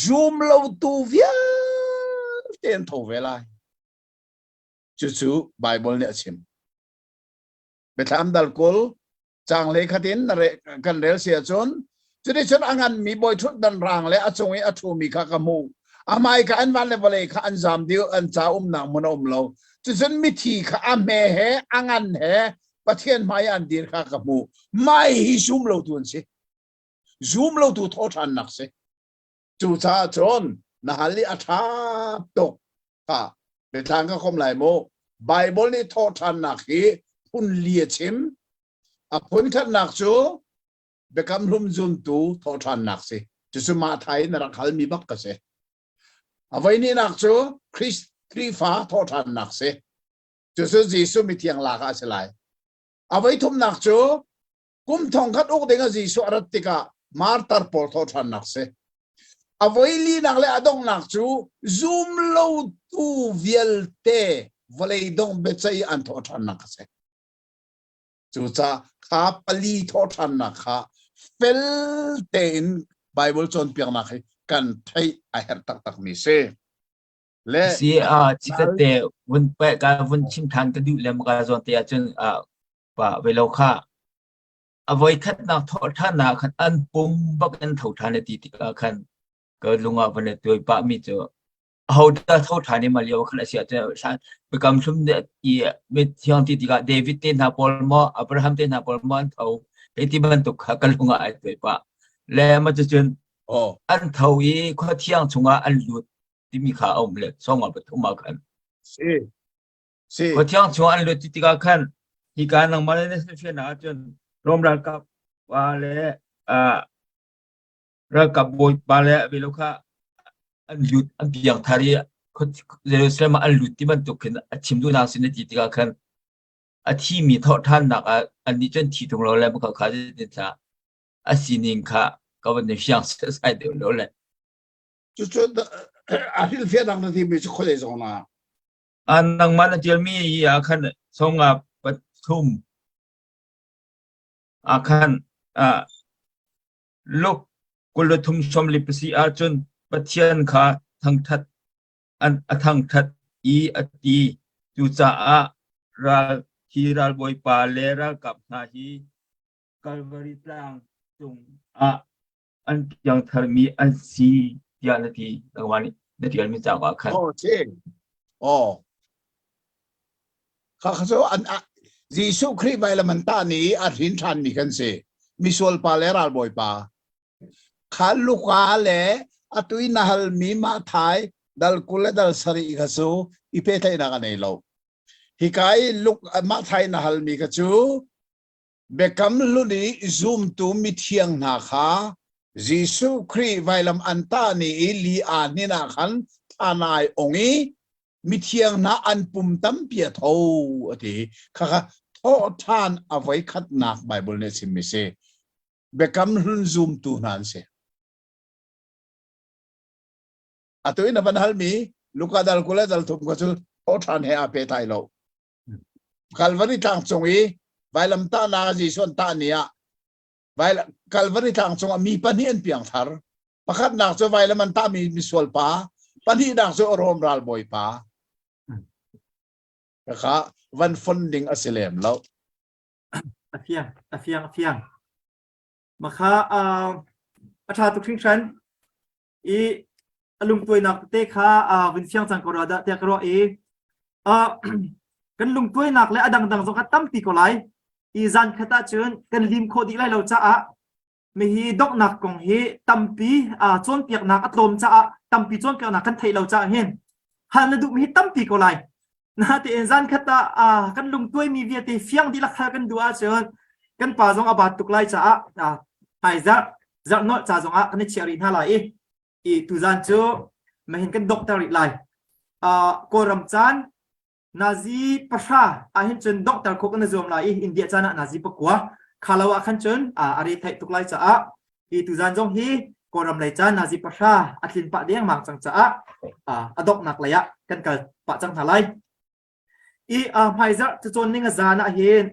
zum lotu vialte an tho ve lai. Cucu Baibal nih a chim. Biathlam dal 20 caang hlei khat in kan rel si ahcun cuticun a nganmi bawiṭhutdan rang le a cung i a ṭhumi kha ka hmuh. A hmai kha an van le vawlei kha an zam dih an ca umnak hmun a um lo. Cucun mithi kha a hme he a ngan he Pathian hmai ah an dir kha ka hmuh. Mai hi zum lotu an si. Zum lotu thawṭhannak si. Cucaah cun na hal i a ṭha tuk kha biathlang ka khom lai mu. Bible nih thawhṭhannak hi phun li a chim. A phun khatnak cu biakam hlum zumtu thawhṭhannak si. Cucu mah thai na rak halmi bak ka si. A voihnihnak cu Christ Khrihfa thawhṭhannak si. Cucu Jesuh mithiang lak ah a si lai. A voithumnak cu kum thongkhat uk ding ah Jesuh a rat tikah martar pawl thawhṭhannak si. A voi linak le a donghnak cu zum lotu vialte vawlei dongh biaceih an thawh ṭhannak a si. Cucaah kha pali thawhṭhannak kha fel tein Baibal cawnpiaknak hi kan theih a herh taktakmi si. Le Si a chikat te vun pe ka vun chim than ka duh le maka zawn te ahcun pa ve lo kha a voi khatnak thawh ṭhan ah khan an pum bak in tho ṭhan a ti tikah khan ka lung ah van i tuai pah mi cu aho dah tho ṭhan i ma lio khan a si ahcun biakam hlum i mithiang ti tikah David te hna pawl maw Abraham te hna pawl maw an tho hei ti bantuk kha ka lung ah ai tuai pah le ma cucun an tho i khua thiang chungah an lut timi kha a um le song ah pathum ah khan si si khua thiang chungah an lut ti tikah khan hika nangmah le na fian ahcun Rom ralkap pa le ralkap bawipa le velo kha an lut an piangthar i Jerusalem ah an lut ti bantuk khin a chim duhnak sin a ti tikah khan a thimi thawhṭhannak ah annih cu an thi tung lo le maka kha zeitin thla a sining kha ka van i fiang setsai deuh lo le Cucu a hrilhfiahnak na timi cu khualei zong na a nangmah na ṭialmi ah khan songa pathum ah khan Luke 23 34 ahcun Pathian kha thangṭhat a thangṭhat i a ti. Cucaah ral hi ralbawipa le ralkap hna hi Kalvari tlang cung ah an piangtharmi an si tiah na ti. Nangmah nih na ṭialmi cauk ah khan. Oh, si. Oh. Kha kha cu an Jesuh Khrih vailam an tah ni i a hrin ṭhanmi kan si. Misual pa le ralbawi pa. Kha Luka le atu i na halmi Matthai dal 20 le dal sarih kha cu i pehtlaihnak a nei lo. Hika i Luk Matthai na halmi kha cu Biakam Hlun i zumtu mithiang hna kha Jesuh Khrih vailam an tah ni i li aa hnin ah khan thlan ai ong i mithiang hna an pum tampi a tho a ti. Khakha thawhṭhan a voikhatnak Baibal nih a chimmi si. Biakam Hlun zumtu hna an si. Atu in a van halmi Luka dal 20 le dal thum kha cu thawhṭhan he aa pehtlai lo. Kalvari tlang cung i vailamtahnak Jesuh an tah ni ah Kalvari tlang cung ah mi pahnih an piangthar. Pakhatnak cu vailam an tahmi misual pa, pahnihnak cu Rom ralbawi pa. Kha van fon ding a si lem lo. A fiang, a fiang, a fiang. Makha a ṭha tuk hringhran. I a lungtuainak tete kha vun fiang cang ko rua dah tiah ka ruah i kan lungtuainak le a dangdang zong kha tampi ko lai i zan khat ahcun kan lim khawh dih lai lo caah mihi donghnak kong hi tampi cawnpiaknak a tlawm caah tampi cawnpiaknak kan theih lo caah hin hal na duhmi hi tampi ko lai natein zan khat ah kan lungtuaimi vialte fiang dihlak hal kan duh ahcun kan pa zong a baat tuk lai caah hmaizarh zarh nolh ca zong ah kan i chiah rih hna lai i i tuzan cu mahin kan dokter rih lai. Uh, Kawlram caan nazi pahra ahhin cun dokter khawh kan i zuam lai i India caan ah nazi pakua kha lo ah khan cun uh, a re theih tuk lai caah i tuzan zong hi Kawlram lei caan nazi pahra a tlin pah dengmang cang caah uh, a donghnak lei ah kan kal pah cang hna lai. I uh, hmaizarh cacawn ning a zan ah hin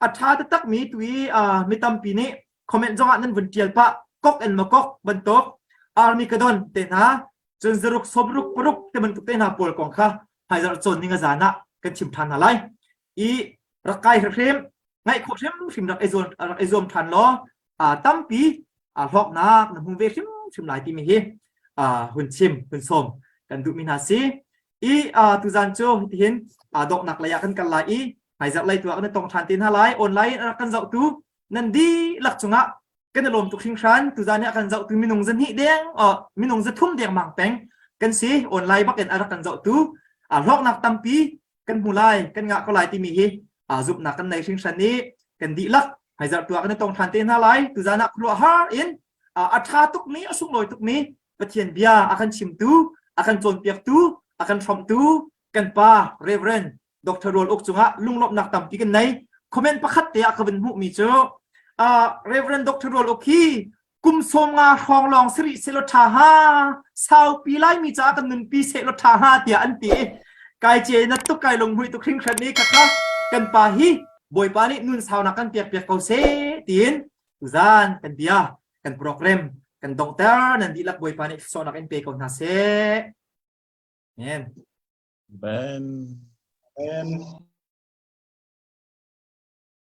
a ṭha taktak mi tu i uh, mi tampi nih comment zong ah nan vun ṭial pah kok en ma kok bantuk army ka don te hna cun zaruk sawmruk paruk te bantuk te hna pawl kong kha hmaizarh cawn ning a zan ah kan chim ṭhan hna lai i rak kai hrim ngaih khawh hrimhrim rak i zuam rak i zuam ṭhan law uh, tampi uh, hlawknak na hmu ve hrimhrim lai timi hi uh, hun chim hun sawm kan duhmi hna si I uh, tuzan cu hitihin uh, donghnak lei ah kan kal lai i hmaizarh lei tu ah kan i tong ṭhan te hna lai. Online in a rak kan zohtu nan dihlak cungah kan i lawm tuk hringhran. Tuzan hi a kan zohtu minung zahnih deng, uh, minung zathum dengmang peng kan si. Online bak in a rak kan zohtu uh, hlawknak tampi kan hmu lai, kan ngah ko lai timi hi uh, zumhnak kan nei hringhran i kan dihlak hmaizarh tu ah kan i tong ṭhan te hna lai. Tuzan ah khuaruahhar in uh, a ṭha tukmi, a sunglawi tukmi Pathian bia a kan chimtu, a kan cawnpiaktu, a kan hrawmhtu kan pa Reverend Dr. Rual Uk cungah lunglawmhnak tampi kan nei. Comment pakhat te ah ka vun hmuhmi cu uh, Reverend Dr. Rual Uk hi Kum sawm nga hrawng lawng si rih sehlaw ṭha hnga, saupi Laimi caah kan nunpi sehlaw ṭha hnga tiah an ti. Kai ce na tuk kai lunghmuih tuk hringhran i khakha kan pa hi Bawipa nih nun saunak kan pek piak ko seh tiin tuzan kan bia kan program kan donghter nan dihlak Bawipa nih sawhnak in pe ko hna seh. Amen. Amen. Amen.